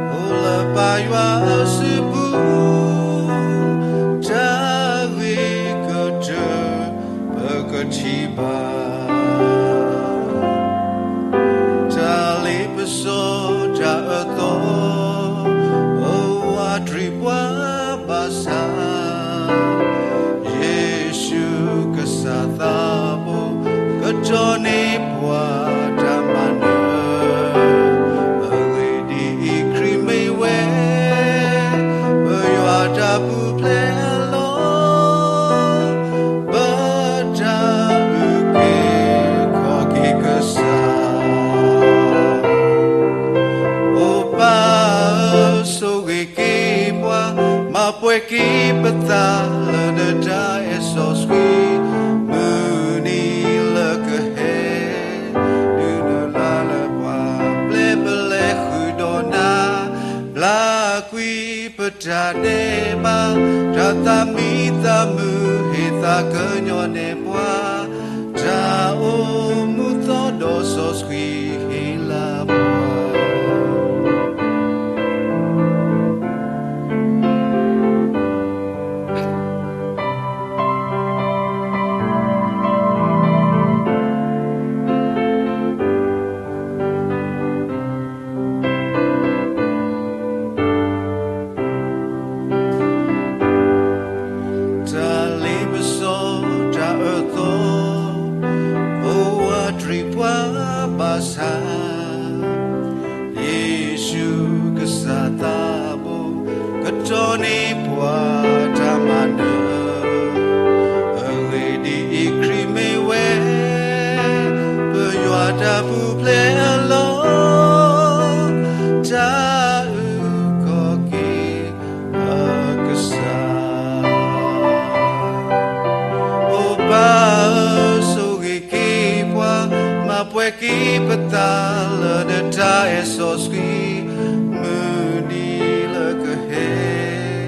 အိၣ်လၢပၢ်ယွၤအစုပူၤ, တၢ်ဂ့ၤကတၢၢ် ပကထံၣ်ဘၣ်, တၢ်လ့ပစီတၢ်အၢသီ, အိၣ်ဝးတြံးပှၤဘၣ်ဆၣ်, ယ့ၣ်ၡူးကစၢ်သးဘိ, ကတီၢ်န့ၢ်ပှၤတၢ်မၤနၢၤ, အဂ့ၢ်ဒ်အံၤခရံာ်မ့ၢ်ဝဲ, ပယွၤတၢ်ပူၤဖျဲးအလီၢ်, ပတၢ်အုၣ်က့ၤခီၣ်က့ၤကစၢ်, အိၣ်ပၢ်ဧၢ ဆိၣ်ဂ့ၤက့ၤပှၤ, မၤပှဲၤက့ၤပသးလၢနတၢ်အဲၣ်စီဆှံ, မုၢ်နံၤလၢကဟဲ, ဒုးနုာ်လၢ်လၢပှၤ, ပျဲပလဲၤဃုာ်ဒီးနၤ, ဘျါကွံာ်ပတၢ်ဒဲးဘး, တၢ်သးမံသးမုာ်ဟ့ၣ်သးကညီၤန့ၢ်ပှၤ, တၢ်အိၣ်မူသီဒီးစီဆှံဟ့ၣ်လၢပှၤ တၢ်လ့ပစီတၢ်အၢသီ, အိၣ်ဝးတြံးပှၤဘၣ်ဆၣ်, ယ့ၣ်ၡူးကစၢ်သးဘိ, ကတီၢ်န့ၢ်ပှၤတၢ်မၤနၢၤ, အဂ့ၢ်ဒ်အံၤခရံာ်မ့ၢ်ဝဲ, ပယွၤတၢ်ပူၤဖျဲးအလီၢ်, တၢ်အုၣ်ကီၤက့ၤအကစၢ် အိၣ်ပၢ်ဧၢ ဆိၣ်ဂ့ၤက့ၤပှၤ, မၤပှဲၤက့ၤပသးလၢနတၢ်အဲၣ်စီဆှံ, မုၢ်နံၤလၢကဟဲ,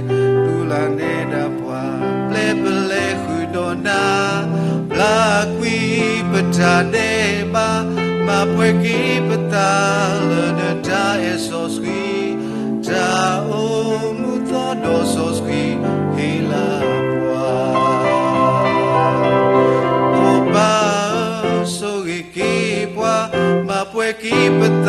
ဒုးနုာ်လၢ်န့ၢ်ဒၣ်ပှၤ, ပျဲပလဲၤဃုာ်ဒီးနၤ, ဘျါကွံာ်ပတၢ်ဒဲးဘး, မၤပှဲၤက့ၤပသးလၢနတၢ်အဲၣ်စီဆှံ, တၢ်အိၣ်မူသီဒီးစီဆှံဟ့ၣ်လၢပှၤ အိၣ်ပၢ်ဧၢ ဆိၣ်ဂ့ၤက့ၤပှၤ, မၤပှဲၤက့ၤပသး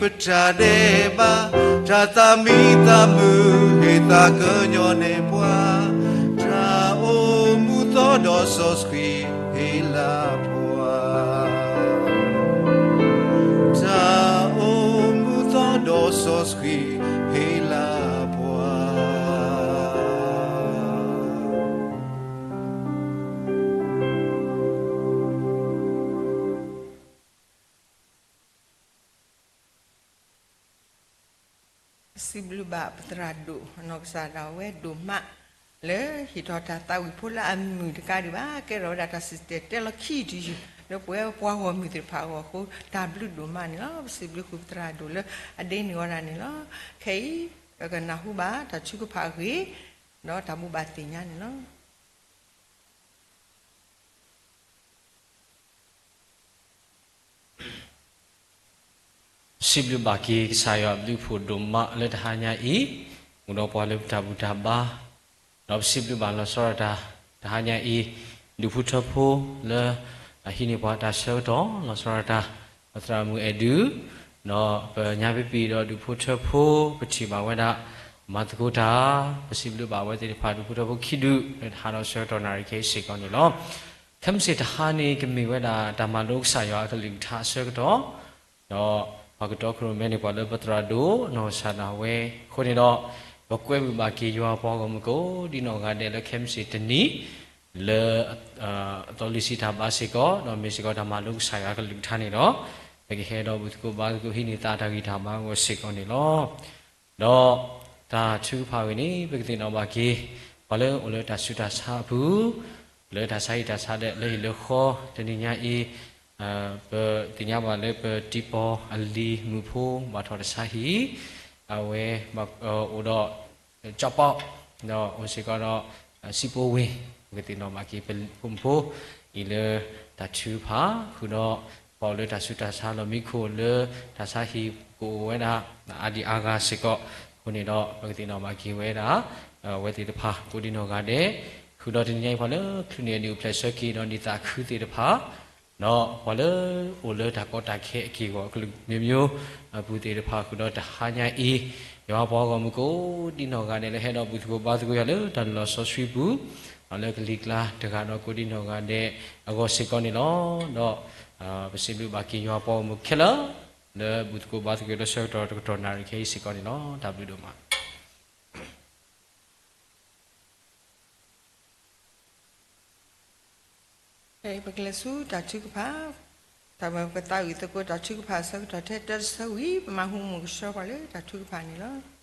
တၢ်ဒဲးဘး, တၢ်သးမံသးမုာ် ဟ့ၣ်သးကညီၤန့ၢ်ပှၤ, တၢ်အိၣ်မူသီဒီးစီဆှံ ဟ့ၣ်လၢပှၤ, တၢ်အိၣ်မူသီဒီးစီဆှံ ဟ့ၣ်လၢပှၤ. စံးဘျုးဘၣ်ပသရၣ်ဒိၣ် အနီၢ်ကစၢ်ဒၣ်ဝဲဒိၣ်မး လၢဟ့ၣ်ထီၣ်တၢ်သးဝံၣ်ဖိလၢအမုာ်တကးဒံးဘၣ် ကဲထီၣ်ဝဲဒၣ်တၢ်စံၣ်တဲၤတဲလီၤခံတယုၢ် လၢပဝဲပှၤဂီၢ်မုၢ်သ့ၣ်တဖၣ်အဂီၢ်အဃိ တၢ်ဘျုးဒိၣ်မးန့ၣ်လီၤ. ပစံးဘျုးဃုာ်ပသရၣ်ဒိၣ်လၢအဒ့န့ၢ်ဝဲဒၣ်န့ၣ်လီၤ. ခဲအံၤ ပကနၢ်ဟူဘၣ်တၢ်ထုကဖၣ်အဂ့ၢ် ဒီးတၢ်ဘိးဘၣ်သ့ၣ်ညါန့ၣ်လီၤ. စံးဘျုးဘၣ်က့ၤကစၢ်ယွၤအဘျုးအဖှိၣ်ဒိၣ်မးလၢတဟါညါအံၤ အိၣ်ဒီးပှၤလၢပတၢ်ဘူၣ်တၢ်ဘါ, ဒီးပစံးဘျုးဘၣ်လီၤဆီဒၣ်တၢ် တဟါညါအံၤ ဒူၣ်ဖိထၢဖိလၢ ဟံးန့ၢ်ပှၤတၢ်ဆၢကတီၢ် လီၤဆီဒၣ်တၢ် ပသရၣ်မုၣ်အဲၣ်ဒူၣ်, ဒီးပညါပပံာ်ဒီးဒူၣ်ဖိထၢဖိ ပထံၣ်ဘၣ်ဝဲဒၣ် မၤသကိးတၢ်, ပစံးဘျုးဘၣ်ဝဲသ့ၣ်တဖၣ် ဒူၣ်ဖိထၢဖိခံဒူၣ် လၢတဟါဒီးဆၢကတီၢ်နၣ်ရံၣ်ခဲအံၤစ့ၢ်ကီးန့ၣ်လီၤ. ခဲမုၢ်ဆ့ၣ်တဟါန့ၣ် ကမ့ၢ်ဝဲဒၣ်တၢ်မၤလိကစၢ်ယွၤအကလုၢ်ကထါအဆၢကတီၢ်, ဒီးပှၤကတီခိၣ်ရိၣ်မဲန့ၣ် ပှၤလၢပသရၣ်ဒိၣ် နီၢ်ကစၢ်ဒၣ်ဝဲအဃိန့ၣ်ဒီး ပကွဲမုာ်ဘၣ်က့ၤယွၤပှၤဂီၢ်မုၢ်ကိးဒံနီၢ်ဂၤဒဲးလၢခဲမုၢ်ဆ့ၣ်တနံၤ လၢ အသီလွံၢ်ဆံတၢ်ဘါစ့ၢ်ကီး ဒီးမ့ၢ်စ့ၢ်ကီးတၢ်မၤလိကစၢ်ယွၤအကလုၢ်ကထါန့ၣ်ဒီး ပကဟဲဒီးဘူၣ်သကိးဘါသကိးဟံးန့ၢ်သးတၢ်ဂံၢ်တၢ်ဘါအဂီၢ်စ့ၢ်ကီးန့ၣ်လီၤ. ဒီးတၢ်ထုကဖၣ်ဝဲန့ၣ် ပကသ့ၣ်နီၣ်ဘၣ်က့ၤ ပှၤလၢအိၣ်လၢတၢ်ဆူးတၢ်ဆါအပူၤ, လၢတၢ်ဆါဟံၣ်တၢ်ဆါလၢလၢဟံၣ်လၢဃီ တနံၤညါအံၤ ပသ့ၣ်ညါဘၣ်လၢပတံၤပီၢ်အလံၤမုၣ်ဖိ ဘၣ်ထီၣ်တၢ်ဆါဟံၣ်, အဝဲအိၣ်ဒီး ကၠီၣ်ပီၣ်, ဒီးအိၣ်စ့ၢ်ကီးဒီး စံးပိဝ့ၢ်, ပကသ့ၣ်နီၣ်ဘၣ်က့ၤဖိမုၣ်ဖိအံၤလၢတၢ်ထုကဖၣ် ဃုာ်ဒီး ပှၤအိၣ်လၢတၢ်ဆူးတၢ်ဆါလီၢ်မံခိၣ်လၢတၢ်ဆါဟံၣ်ကအိၣ်ဝဲဒၣ် အါဒံအါဂၤစ့ၢ်ကီး, အဃိန့ၣ်ဒီး ပကသ့ၣ်နီၣ်ဘၣ်က့ၤဝဲဒၣ် အဝဲသ့ၣ်တဖၣ်ကိးဒံနီၢ်ဂၤဒဲး, ဃုာ်ဒီးတနံၤညါအံၤပှၤလၢချုးန့ၢ်အဒုၣ်အဖျဲၣ်ဆၢက့ၤဒီးန့ၢ်သးခုသ့ၣ်တဖၣ် ဒီးပှၤလၢအိၣ်လၢတၢ်ကီတၢ်ခဲအက့ၢ်အဂီၤအကလုာ် မျိုးမျိုးအပူၤသ့ၣ်တဖၣ်ဃုာ်ဒီးတဟါညါအံၤ, ယွၤပှၤဂီၢ်မုၢ်ကိးဒံနီၢ်ဂၤဒဲးလၢဟဲဒီးဘူၣ်သကိးဘါသကိးယွၤလၢတၢ်လီၤစီဆှံပူၤ, လၢကလံၤကျါတဂၤဒီးကိးဒံနီၢ်ဂၤဒဲးအဂီၢ်စ့ၢ်ကီးန့ၣ်လီၤ. ဒီး ပစံးဘျုးဘၣ်က့ၤယွၤပှၤဂီၢ်မုၢ်ခဲလၢာ် လၢဘူၣ်သကိးဘါသကိးလၢဆၢကတီၢ်တကတီၢ်နၣ်ရံၣ်ခဲအံၤစ့ၢ်ကီးန့ၣ်လီၤ. တၢ်ဘျုးဒိၣ်မး ပကလဲၤဆူတၢ်ထုကဖၣ်, တၢ်မၤပသးဝံၣ်သကိးတၢ်ထုကဖၣ်အဆၢကတီၢ်ထဲတၢ်ဆၢဝံၤ ပမၤဟူမူကဆှီပှၤလၢတၢ်ထုကဖၣ်န့ၣ်လီၤ.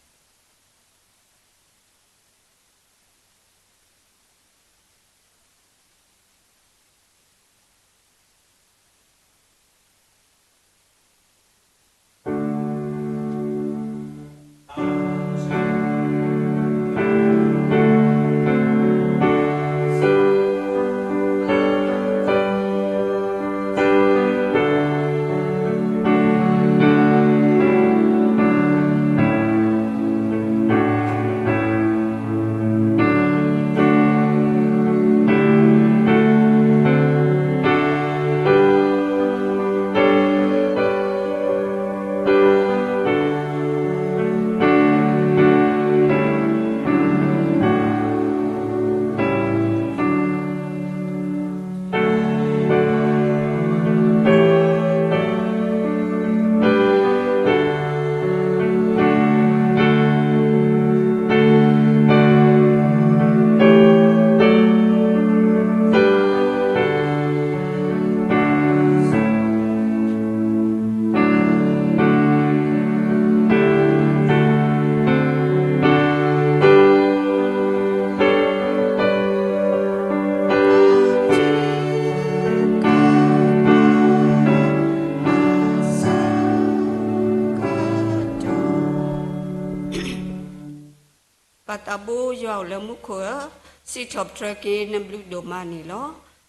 ပၢ်သးဘိယွၤအိၣ်လၢမူခိၣ်ဧၢ, စံးထီၣ်ပတြၢၤက့ၤနဘျုးဒိၣ်မးန့ၣ်လီၤ.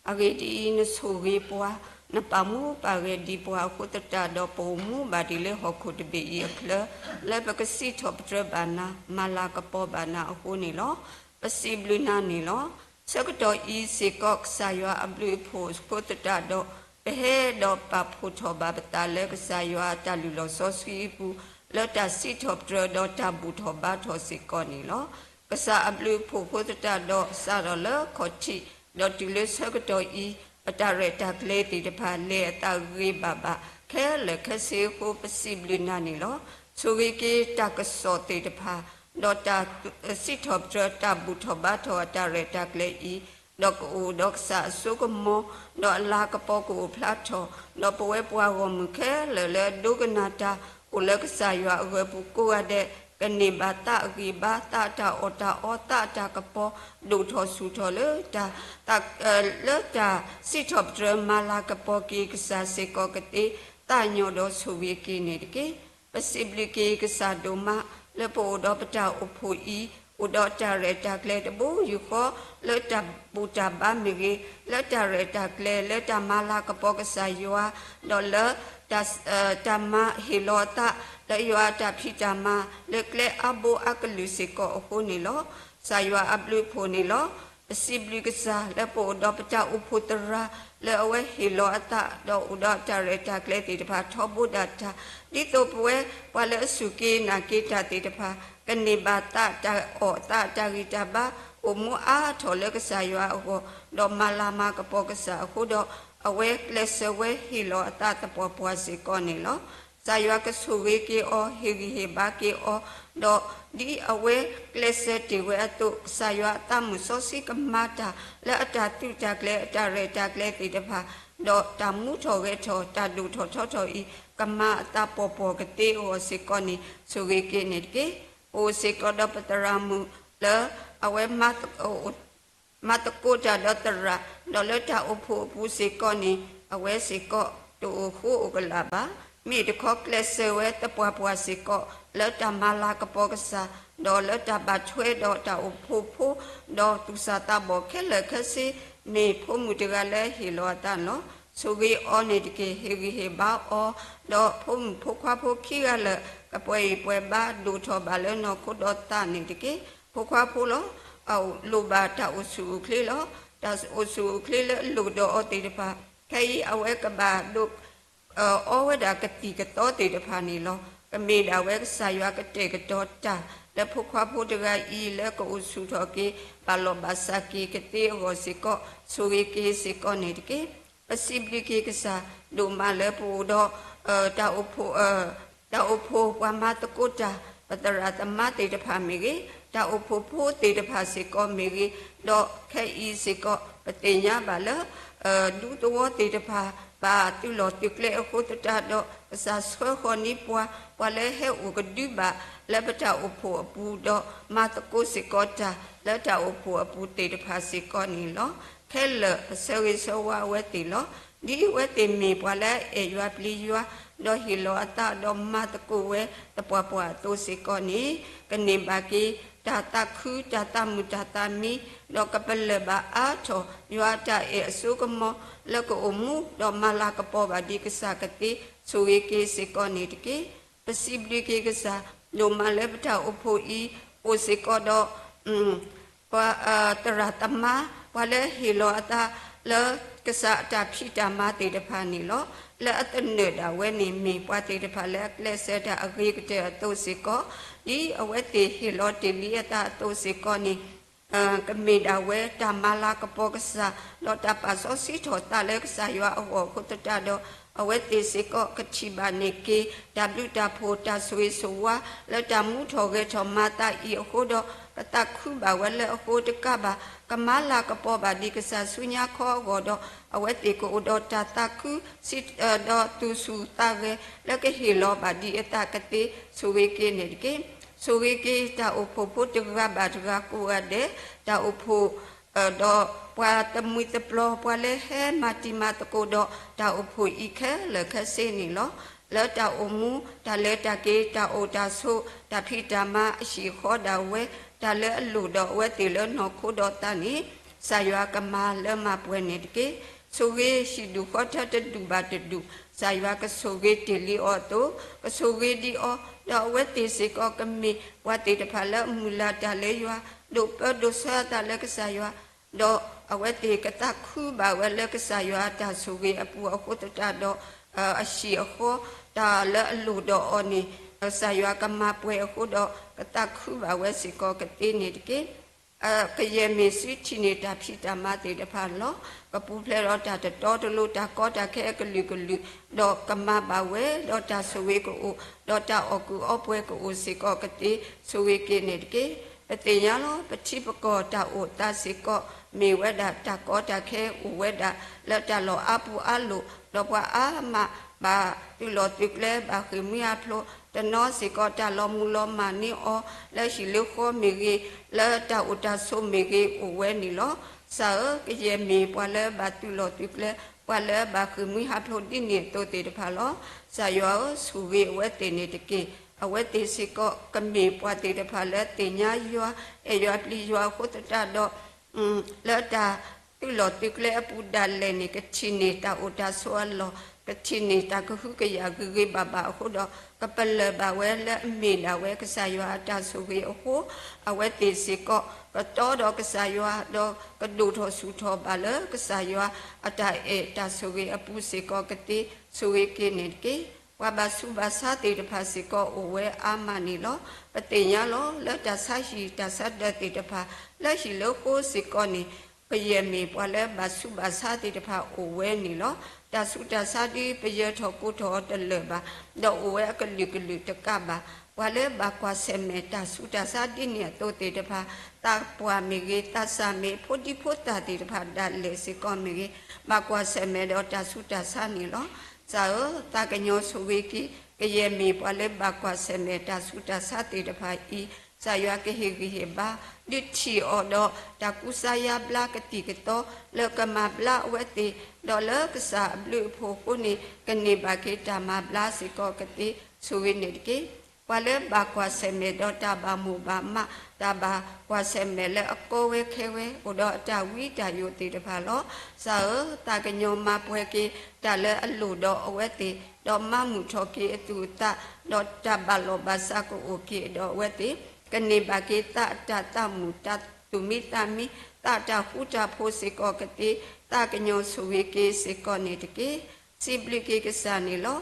အဂ့ၢ်ဒ်အံၤ, နဆိၣ်ဂ့ၤပှၤ, နပာ်မူပာ်ဂဲၤဒံးပှၤအဃိသတးဒီး ပအိၣ်မူဘၣ်ဒံးလၢဟီၣ်ခိၣ်တဘ့ၣ်အံၤအချၢ, လၢပကစံးထီၣ်ပတြၢၤဘၣ်နၤ, မၤလၤကပီၤဘၣ်နၤအဃိန့ၣ်လီၤ. ပစံးဘျုးနၤန့ၣ်လီၤ. ဆၢကတီၢ်အံၤစ့ၢ်ကီး ကစၢ်ယွၤအဘျုးအဖှိၣ်အဃိသတးဒီး ပဟဲဒီးပာ်ဖှိၣ်ထီၣ်ဘၣ်ပသးလၢကစၢ်ယွၤအတၢ်လုၢ်လီၢ်စီဆှံအပူၤ, လၢတၢ်စံးထီၣ်ပတြၢၤဒီးတၢ်ဘူၣ်ထီၣ်ဘါထီၣ်စ့ၢ်ကီးန့ၣ်လီၤ. ကစၢ်အဘျုးအဖှိၣ်အဃိသတးဒီး စးထီၣ်လၢခီၣ်ထံး ဒီးတုၤလၢဆၢကတီၢ်အံၤ, ပတၢ်ရဲၣ်တၢ်ကျဲၤသ့ၣ်တဖၣ် လဲၤအသးဂ့ၤဂ့ၤဘၣ်ဘၣ် ခဲလၢာ်ခဲဆ့အဃိ ပစံးဘျုးနၤန့ၣ်လီၤ. ဆိၣ်ဂ့ၤက့ၤတၢ်ကစီၣ်သ့ၣ်တဖၣ်, ဒီးတၢ်စံးထီၣ်ပတြၢၤတၢ်ဘူၣ်ထီၣ်ဘါထီၣ်အတၢ်ရဲၣ်တၢ်ကျဲၤအံၤ, ဒီးကအိၣ်ဒီးကစၢ်အစိကမီၤ, ဒီးအလၤကပီၤကအိၣ်ဖျါထီၣ်, ဒီးပဝဲပှၤဂီၢ်မုၢ်ခဲလၢာ်လၢအဒိကနၣ်တၢ် အိၣ်လၢကစၢ်ယွၤအဂၢၤပူၤကိးဂၤဒဲး, ကန့ၢ်ဘၣ်သးအဂံၢ်ဘါ, သးအတၢ်အီၣ်တၢ်အီ, သးအတၢ်ကပီၤ, ဒိၣ်ထီၣ်ဆူၣ်ထီၣ်လၢတၢ် လၢတၢ်စံးထီၣ်ပတြၢၤမၤလၤကပီၤက့ၤကစၢ်စ့ၢ်ကီးကသ့, သးညီဒီးဆိၣ်ဂ့ၤက့ၤန့ၣ်တက့ၢ်. ပစံးဘျုးက့ၤကစၢ်ဒိၣ်မး လၢပအိၣ်ဒီးပတၢ်အိၣ်ဖှိၣ်အံၤ, အိၣ်ဒီးတၢ်ရဲၣ်တၢ်ကျဲၤတဘိယူၢ်ဃီ, လၢတၢ်ဘူၣ်တၢ်ဘါမ့ၢ်ဂ့ၤ, လၢတၢ်ရဲၣ်တၢ်ကျဲၤ, လၢတၢ်မၤလၤကပီၤကစၢ်ယွၤ, ဒီးလၢ တၢ်မၤဟ့ၣ်လီၤအသး လၢယွၤအတၢ်ဖံးတၢ်မၤ လၢကျဲအါဘိအါကလုာ်စ့ၢ်ကီးအဃိန့ၣ်လီၤ. ကစၢ်ယွၤအဘျုးအဖှိၣ်န့ၣ်လီၤ. ပစံးဘျုးကစၢ်လၢပအိၣ်ဒီးပတၢ်အိၣ်ဖှိၣ်သရၣ် လၢအဝဲဟ့ၣ်လီၤအသး ဒီးအိၣ်ဒီးတၢ်ရဲၣ်တၢ်ကျဲၤသ့ၣ်တဖၣ်ထီဘိဒၣ်တၢ်, ဒ်သိးပဝဲပှၤလၢအစူၢ်က့ၤနာ်က့ၤတၢ်သ့ၣ်တဖၣ် ကန့ၢ်ဘၣ်သးတၢ်အီၣ်သးတၢ်ဂံၢ်တၢ်ဘါ အိၣ်မူအါထီၣ်လၢကစၢ်ယွၤအဂီၢ်, ဒီးမၤလၤမၤကပီၤကစၢ်အဃိဒီး အဝဲကျဲးစၢးဝဲဟ့ၣ်လီၤအသးသပှၢ်ပှၢ်စ့ၢ်ကီးန့ၣ်လီၤ. ကစၢ်ယွၤကဆိၣ်ဂ့ၤက့ၤအီၤ ဟ့ၣ်ဂံၢ်ဟ့ၣ်ဘါက့ၤအီၤ, ဒီးဒ်အဝဲကျဲးစၢးတ့ၢ်ဝဲအသိး ကစၢ်ယွၤအသးမုၣ်စီဆှံကမၤတၢ် လၢအတၢ်သုးတၢ်ကျဲၤ အတၢ်ရဲၣ်တၢ်ကျဲၤသ့ၣ်တဖၣ်, ဒီးတၢ်မူထီၣ်ဂဲၤထီၣ် တၢ်ဒိၣ်ထီၣ်ထီထီၣ်အံၤ ကမၤအသးပှီၢ်ပှီၢ်ကသ့အဂီၢ်စ့ၢ်ကီးန့ၣ် ဆိၣ်ဂ့ၤက့ၤန့ၣ်တက့ၢ်. ပအိၣ်စ့ၢ်ကီးဒီးပသရၣ်မုၣ်လၢ အဝဲ မၤသကိးတၢ်ဒီးသရၣ်, ဒီးလၢတၢ်အိၣ်ဖှိၣ်အပူၤစ့ၢ်ကီးန့ၣ် အဝဲစ့ၢ်ကီးတအိၣ်ဃိအိၣ်ကလာ်ဘၣ်. မ့ၢ်တခီကျဲးစၢးဝဲသပှၢ်ပှၢ်စ့ၢ်ကီး လၢတၢ်မၤလၤကပီၤကစၢ်, ဒီးလၢတၢ်ဘၣ်ထွဲဒီးတၢ်အိၣ်ဖှိၣ်ဖိ, ဒီးသူၣ်စၢ်သးဘီၣ်ခဲလၢာ်ခဲဆ့ မ့ၢ်ဖိမုၣ်တဂၤလၢဟ့ၣ်လီၤအသးန့ၣ်လီၤ. ဆိၣ်ဂ့ၤအီၤန့ၣ်တက့ၢ်. ဟ့ၣ်ဂံၢ်ဟ့ၣ်ဘါအီၤ, ဒီးဖိမုၣ်ဖိခွါဖိခံဂၤလၢာ် ကပှဲၤအံၤပှဲၤဘါဒိၣ်ထီၣ်ဘၣ်လၢနီၢ်ခိဒီးသးန့ၣ်တက့ၢ်. ဖိခွါဖိလီၤ. အလိၣ်ဘၣ်တၢ်အိၣ်ဆူၣ်အိၣ်ချ့လီၤ. တၢ်အိၣ်ဆူၣ်အိၣ်ချ့လၢအလိၣ်ဒီးအီၤသ့ၣ်တဖၣ် ခဲအံၤအဝဲကဘၣ်ဒိး အီဝဲဒၣ်ကသံၣ်ကသီသ့ၣ်တဖၣ်န့ၣ်လီၤ. ကမ့ၢ်ဒၣ်ဝဲကစၢ်ယွၤကတဲာ်ကတီၤတၢ် လၢဖိခွါဖိတဂၤအံၤ လၢကအိၣ်ဆူၣ်ထီၣ်က့ၤ ဘၣ်လီၢ်ဘၣ်စးက့ၤကသ့အဂီၢ်စ့ၢ်ကီး ဆိၣ်ဂ့ၤက့ၤစ့ၢ်ကီးန့ၣ်တက့ၢ်. ပစံးဘျုးက့ၤကစၢ်ဒိၣ်မးလၢပအိၣ်ဒီး တၢ်အိၣ်ဖှိၣ် တၢ်အိၣ်ဖှိၣ်ပှၤမၤသကိးတၢ် ပသရၣ်သမါသ့ၣ်တဖၣ်မ့ၢ်ဂ့ၤ, တၢ်အိၣ်ဖှိၣ်ဖိသ့ၣ်တဖၣ်စ့ၢ်ကီးမ့ၢ်ဂ့ၤ, ဒီးခဲအံၤစ့ၢ်ကီး ပသ့ၣ်ညါဘၣ်လၢ ဒူသဝီသ့ၣ်တဖၣ် ဘၣ်သုးလီၢ်သုးကျဲအဃိသတးဒီး ကစၢ်ဆှၢဃီၤန့ၢ်ပှၤ, ပှၤလၢဟဲအိၣ်ကဒုဘၣ်လၢပတၢ်အိၣ်ဖှိၣ်အပူၤ ဒီးမၤသကိးစ့ၢ်ကီးတၢ် လၢတၢ်အိၣ်ဖှိၣ်အပူၤသ့ၣ်တဖၣ်စ့ၢ်ကီးန့ၣ်လီၤ. ခဲလၢာ်အဆၢဂ့ၤဆၢဝါအဝဲသ့ၣ်လီၤ. ဒ်အဝဲသ့ၣ်မ့ၢ်ပှၤလၢအအဲၣ်ယွၤပျံၤယွၤ, ဒီးဟ့ၣ်လီၤအသးဒီးမၤသကိးဝဲသပှၢ်ပှၢ်အသိးစ့ၢ်ကီးန့ၣ်, ကန့ၢ်ဘၣ်က့ၤ တၢ်သးခု တၢ်သးမုာ်တၢ်သးမံ, ဒီးကပလၢၢ်ဘၣ်အါထီၣ် ယွၤအတၢ်အဲၣ်အစိကမီၤ လၢကအိၣ်မူဒီးမၤလၤကပီၤဘၣ်ဒံးကစၢ်ကသ့ ဆိၣ်ဂ့ၤက့ၤစ့ၢ်ကီးန့ၣ်တက့ၢ်. ပစံးဘျုးက့ၤကစၢ်ဒိၣ်မးလၢပတၢ်အိၣ်ဖှိၣ်အံၤ အိၣ်စ့ၢ်ကီးဒီး ပှၤ သရၣ်သမါ ပှၤလၢဟ့ၣ်လီၤအသးလၢကစၢ်အတၢ်ဖံးတၢ်မၤသ့ၣ်တဖၣ်န့ၣ်လီၤ. လၢအသနၢၣ်ဒၣ်ဝဲန့ၣ် မ့ၢ်ပှၤသ့ၣ်တဖၣ်လၢအကျဲးစၢးတၢ်အဂ့ၤကတၢၢ်အသိးစ့ၢ်ကီး, ဒ်အဝဲသ့ၣ်ဟ့ၣ်လီၤတ့ၢ်လံအသးအသိးစ့ၢ်ကီးန့ၣ် ကမ့ၢ်ဒၣ်ဝဲတၢ်မၤလၤကပီၤကစၢ် ဒီးတၢ်ပာ်စီဆှံထီၣ်သးလၢကစၢ်ယွၤအဂီၢ်အဃိသတးဒီး အဝဲသ့ၣ်စ့ၢ်ကီးကထံၣ်ဘၣ်န့ၢ်က့ၤ တၢ်ဘျုးတၢ်ဖှိၣ် တၢ်ဆိၣ်ဂ့ၤဆိၣ်ဝါ လၢတၢ်မူထီၣ်ဂဲၤထီၣ်မၤသးအံၤအဃိဒီး ကသးခုဘၣ်ဝဲလၢအဃိတကးဘၣ် ကမၤလၤကပီၤဘၣ်ဒံးကစၢ်ဆူညါခီအဂီၢ်ဒီး အဝဲသ့ၣ်ကအိၣ်ဒီးတၢ်သးခု ဒီးသူၣ်ဆူၣ်သးဂဲၤ လၢကဟ့ၣ်လီၤဘၣ်ဒံးအသးကသ့ ဆိၣ်ဂ့ၤက့ၤန့ၣ်တက့ၢ်. ဆိၣ်ဂ့ၤက့ၤတၢ်အိၣ်ဖှိၣ်ဖိတဂၤဘၣ်တဂၤကိးဂၤဒဲး တၢ်အိၣ်ဖှိၣ် ဒီးပှၤတမှံၤသပျီၤ ပှၤလၢဟဲမၤတံၤမၤသကိးဒီးတၢ်အိၣ်ဖှိၣ်အံၤခဲလၢာ်ခဲဆ့န့ၣ်လီၤ. လၢတၢ်အိၣ်မူ တၢ်လဲၤတၢ်က့ၤ တၢ်အိၣ်တၢ်ဆိး တၢ်ဖံးတၢ်မၤအဟံၣ်အဃီဒၣ်ဝဲ တၢ်လၢအလိၣ်ဒီးအဝဲသ့ၣ်လၢနီၢ်ခိဒီးသးန့ၣ် ကစၢ်ယွၤကမၤလၢမၤပှဲၤန့ၣ်တက့ၢ်. ဆိၣ်ဂ့ၤဟံၣ်ဒူၣ်ဃီထၢတဒူၣ်ဘၣ်တဒူၣ် ကစၢ်ယွၤကဆိၣ်ဂ့ၤတ့ၢ်လံအီၤအသိး ကဆိၣ်ဂ့ၤဒံးအီၤ ဒီးအဝဲသ့ၣ်စ့ၢ်ကီးကမ့ၢ်ပှၤသ့ၣ်တဖၣ်လၢအမုၢ်လၢ်တၢ်လၢယွၤ ဒိးပၢဒိးဆှၢအသးလၢကစၢ်ယွၤ ဒီး အဝဲသ့ၣ်ကသးခုဘၣ်ဝဲလၢကစၢ်ယွၤအတၢ်ဆိၣ်ဂ့ၤအပူၤအဃိသတးဒီး အဟံၣ်အဃီ တၢ်လၢအလိၣ်ဒီးအီၤန့ၣ် ကစၢ်ယွၤကမၤပှဲၤအဃိဒီး ကသးခုဘၣ်ဝဲစ့ၢ်ကီးကသ့န့ၣ်တက့ၢ်. ကယဲၢ်မ့ၢ်စုထံၣ်န့ၢ်တၢ်ဖံးတၢ်မၤသ့ၣ်တဖၣ်လီၤ. ကပူၤဖျဲးဒီးတၢ်တတီတလိၤ တၢ်ကီတၢ်ခဲအကလုာ်ကလုာ်, ဒီးကမၤဘၣ်ဝဲ, ဒီးတၢ်ဆိၣ်ဂ့ၤကအိၣ်, ဒီးတၢ်အီၣ်ကူးအီပှဲၤကအိၣ်စ့ၢ်ကီးကသ့ ဆိၣ်ဂ့ၤက့ၤန့ၣ်တက့ၢ်. ပသ့ၣ်ညါလီၤ ပထံပကီၢ်တၢ်အိၣ်သးစ့ၢ်ကီး မ့ၢ်ဝဲဒၣ်တၢ်ကီတၢ်ခဲအိၣ်ဝဲဒၣ် လၢတၢ်လီၢ်အါပူၤအါလိၤ, ဒီးပှၤအါမးဘၣ်သုးလီၢ်သုးကျဲ ဘၣ်ဃ့ၢ်မှံဟးဖျိး, တနီၤစ့ၢ်ကီးတၢ်လီၤမုၢ်လီၤမၢ်န့ၢ်အီၤ လၢဟံၣ်လၢဃီမ့ၢ်ဂ့ၤ, လၢတၢ်အိၣ်တၢ်ဆိးမ့ၢ်ဂ့ၤ အိၣ်ဝဲန့ၣ်လီၤ. ကစၢ်ဧၢ, ကယဲၢ်မ့ၢ်ပှၤလၢဘၣ်သုးလီၢ်သုးကျဲ, ပှၤလၢဘၣ်ဃ့ၢ်မှံဟးဖျိးဒ်န့ၣ်အသိးသ့ၣ်တဖၣ်လီၤ. ကစၢ်ယွၤဧၢ, ဆိၣ်ဂ့ၤအဝဲသ့ၣ်န့ၣ်တက့ၢ်. အဝဲသ့ၣ်စ့ၢ်ကီးကမ့ၢ်ပှၤသ့ၣ်တဖၣ်လၢသ့ၣ်ညါယွၤ, အဲၣ်ယွၤပျံၤယွၤအဃိသတးဒီး လၢတၢ်သုးလီၢ်သုးကျဲအပူၤဒၣ်လဲာ်န့ၣ် ကထံၣ်န့ၢ်တၢ်အိၣ်တၢ်ဆိးအလီၢ်, ကထံၣ်န့ၢ်တၢ်ကဟုကယာ်ဂ့ၤဂ့ၤဘၣ်ဘၣ်အဃိဒီး ကပလၢၢ်ဘၣ်ဝဲလၢအမ့ၢ်ဒၣ်ဝဲကစၢ်ယွၤအတၢ်ဆိၣ်ဂ့ၤအဃိ, အဝဲသ့ၣ်စ့ၢ်ကီး ကတီဒီးကစၢ်ယွၤ, ဒီးကဒိၣ်ထီၣ်ဆူၣ်ထီၣ်ဘၣ်လၢကစၢ်ယွၤအတၢ်အဲၣ်တၢ်ဆိၣ်ဂ့ၤအပူၤစ့ၢ်ကီးကသ့ ဆိၣ်ဂ့ၤက့ၤန့ၣ်တက့ၢ်. ပှၤဘၣ်ဆူးဘၣ်ဆါသ့ၣ်တဖၣ်စ့ၢ်ကီးအိၣ်ဝဲအါမးန့ၣ်လီၤ. ပသ့ၣ်ညါလီၤ လၢတၢ်ဆါဟံၣ်တၢ်ဆါဒၢးသ့ၣ်တဖၣ် လၢဟံၣ်လၢဃီစ့ၢ်ကီးန့ၣ် ကယဲၢ်မ့ၢ်ပှၤလၢဘၣ်ဆူးဘၣ်ဆါသ့ၣ်တဖၣ်အိၣ်ဝဲန့ၣ်လီၤ. တၢ်ဆူးတၢ်ဆါဒ်ပယၢၤထီၣ်ကိးထီၣ်အီၤတလၢာ်ဘၣ်, ဒီးအိၣ်ဝဲအကလုာ်ကလုာ်တကးဘၣ်. ပှၤလၢဘၣ်ကွၢ်ဆၢၣ်မဲာ်တၢ်ဆူးတၢ်ဆါဒ်န့ၣ်အသိးသ့ၣ်တဖၣ်, သးပှၢ်မ့ၢ်ဂ့ၤ, သးစၢ်မ့ၢ်, ဖိဒံဖိသၣ်သ့ၣ်တဖၣ်ဒၣ်လဲာ်စ့ၢ်ကီးမ့ၢ်ဂ့ၤ, ဘၣ်ကွၢ်ဆၢၣ်မဲာ်ဒီးတၢ်ဆူးတၢ်ဆါန့ၣ်လီၤ. ကစၢ်ဧၢ, သးကညီၤဆိၣ်ဂ့ၤက့ၤ ကယဲၢ်မ့ၢ်ပှၤလၢဘၣ်ကွၢ်ဆၢၣ်မဲာ်တၢ်ဆူးတၢ်ဆါသ့ၣ်တဖၣ်အံၤ, ကစၢ်ယွၤကဟ့ၣ်ဂံၢ်ဟ့ၣ်ဘါ, ဒုးထံၣ်အီၤဒီးတၢ်ကူစါယါဘျါကသံၣ်ကသီလၢကမၤဘျါအဝဲသ့ၣ်, ဒီးလၢကစၢ်အဘျုးအဖှိၣ်အဃိန့ၣ် ကန့ၢ်ဘၣ်က့ၤတၢ်မၤဘျါစ့ၢ်ကီးကသ့ ဆိၣ်ဂ့ၤန့ၣ်တက့ၢ်. ပှၤလၢဘၣ်ကွၢ်ဆၢၣ်မဲာ်ဒီးတၢ်ဘၣ်မိၣ်ဘၣ်မး, တၢ်ဘၣ်ကွၢ်ဆၢၣ်မဲာ်လၢအကီဝဲခဲဝဲ အိၣ်ဒီးအတၢ်ဝံတၢ်ယိးသ့ၣ်တဖၣ်လီၤ. ကစၢ်ဧၢ, သးကညီၤမၤပှဲၤက့ၤတၢ်လၢအလိၣ်ဒီးအဝဲသ့ၣ်, ဒီးမၤမုာ်ထီၣ်က့ၤအသူၣ်အသး, ဒီးတၢ်ဘၣ်လီၢ်ဘၣ်စးကအိၣ်က့ၤဒီးအဝဲသ့ၣ်, ကန့ၢ်ဘၣ်က့ၤသးအတၢ်သးမုာ်, တၢ်သူၣ်မံသးမံ, သးတၢ်ဃူတၢ်ဖိးစ့ၢ်ကီးကသ့, သးကညီၤဆိၣ်ဂ့ၤက့ၤစ့ၢ်ကီးန့ၣ်တက့ၢ်. စံးဘျုးက့ၤကစၢ်န့ၣ်လီၤ.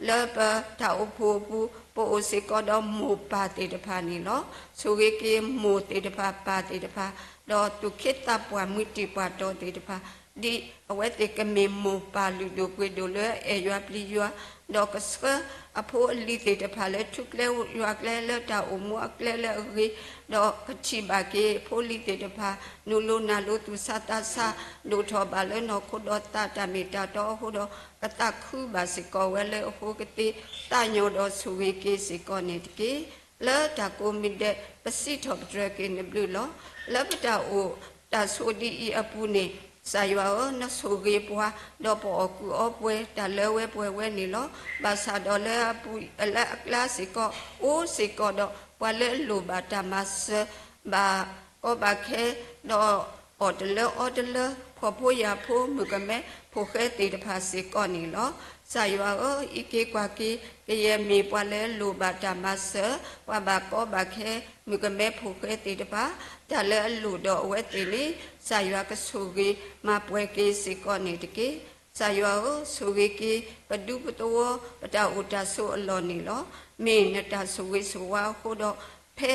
လၢပတၢ်အိၣ်ဖှိၣ်အပူၤ ပအိၣ်စ့ၢ်ကီးဒီးမိၢ်ပၢ်သ့ၣ်တဖၣ်န့ၣ်လီၤ. ဆိၣ်ဂ့ၤက့ၤမိၢ်သ့ၣ်တဖၣ်ပၢ်သ့ၣ်တဖၣ်, ဒီးသူၣ်က့သးပှၢ်မုၢ်တံၢ်ပှၢ်တီၤသ့ၣ်တဖၣ်, ဒ်အဝဲသ့ၣ်ကမ့ၢ်မိၢ်ပၢ်လုၢ်ဒိၣ်ပှ့ၤဒိၣ်လၢအဲၣ်ယွၤပျံၤယွၤ, ဒီးကဆှၢအဖိအလံၤသ့ၣ်တဖၣ်လၢထူကျဲယွၤကျဲလၢတၢ်အိၣ်မူအကျဲလၢအဂ့ၤ, ဒီးကထံၣ်ဘၣ်က့ၤဖိလံၤသ့ၣ်တဖၣ် နုာ်လိၤနၤလိၤသူၣ်ဆးသးဆး, ဒိၣ်ထီၣ်ဘၣ်လၢနီၢ်ခိဒီးသးတၢ်မ့ၢ်တၢ်တီအဃိဒီး ကသးခုဘၣ်စ့ၢ်ကီးဝဲလၢအဃိကသ့, သးကညီၤဒီးဆိၣ်ဂ့ၤက့ၤစ့ၢ်ကီးန့ၣ်တက့ၢ်. လၢတၢ်ကိးမံၤဒဲး ပစံးထီၣ်ပတြၢၤက့ၤနဘျုးလီၤ. လၢပတၢ်အိၣ်တၢ်ဆိးဒ်အံၤအပူၤန့ၣ်, ကစၢ်ယွၤဧၢ, နဆိၣ်ဂ့ၤပှၤ, ဒီးပအီၣ်ကူးအီပှဲၤ တၢ်လၢဝဲပှဲၤဝဲန့ၣ်လီၤ. ဘၣ်ဆၣ်ဒီးလၢအပူၤလၢအကျါစ့ၢ်ကီး အိၣ်စ့ၢ်ကီးဒီး ပှၤလၢအလိၣ်ဘၣ်တၢ်မၤစၢၤ ဘၣ်ကီဘၣ်ခဲ ဒီးအီၣ်တလၢအီတလၢ ဖှီၣ်ဖိယာ်ဖိ မုၣ်ကမဲဖိဃဲသ့ၣ်တဖၣ်စ့ၢ်ကီးန့ၣ်လီၤ. ကစၢ်ယွၤဧၢ, အံးက့ၤကွၢ်က့ၤ ကယဲၢ်မ့ၢ်ပှၤလၢလိၣ်ဘၣ်တၢ်မၤစၢၤ, ပှၤဘၣ်ကီဘၣ်ခဲ မုၣ်ကမဲဖိဃဲသ့ၣ်တဖၣ်, တၢ်လၢအလိၣ်ဒီးအဝဲသ့ၣ်န့ၣ် ကစၢ်ယွၤကဆိၣ်ဂ့ၤမၤပှဲၤက့ၤစ့ၢ်ကီးန့ၣ်တက့ၢ်. ကစၢ်ယွၤဧၢ, ဆိၣ်ဂ့ၤက့ၤ ပဒူပသဝီ ပတၢ်အိၣ်တၢ်ဆိးအလီၢ်န့ၣ်လီၤ. မ့ၢ်နတၢ်ဆိၣ်ဂ့ၤဆိၣ်ဝါအဃိဒီး ဖဲ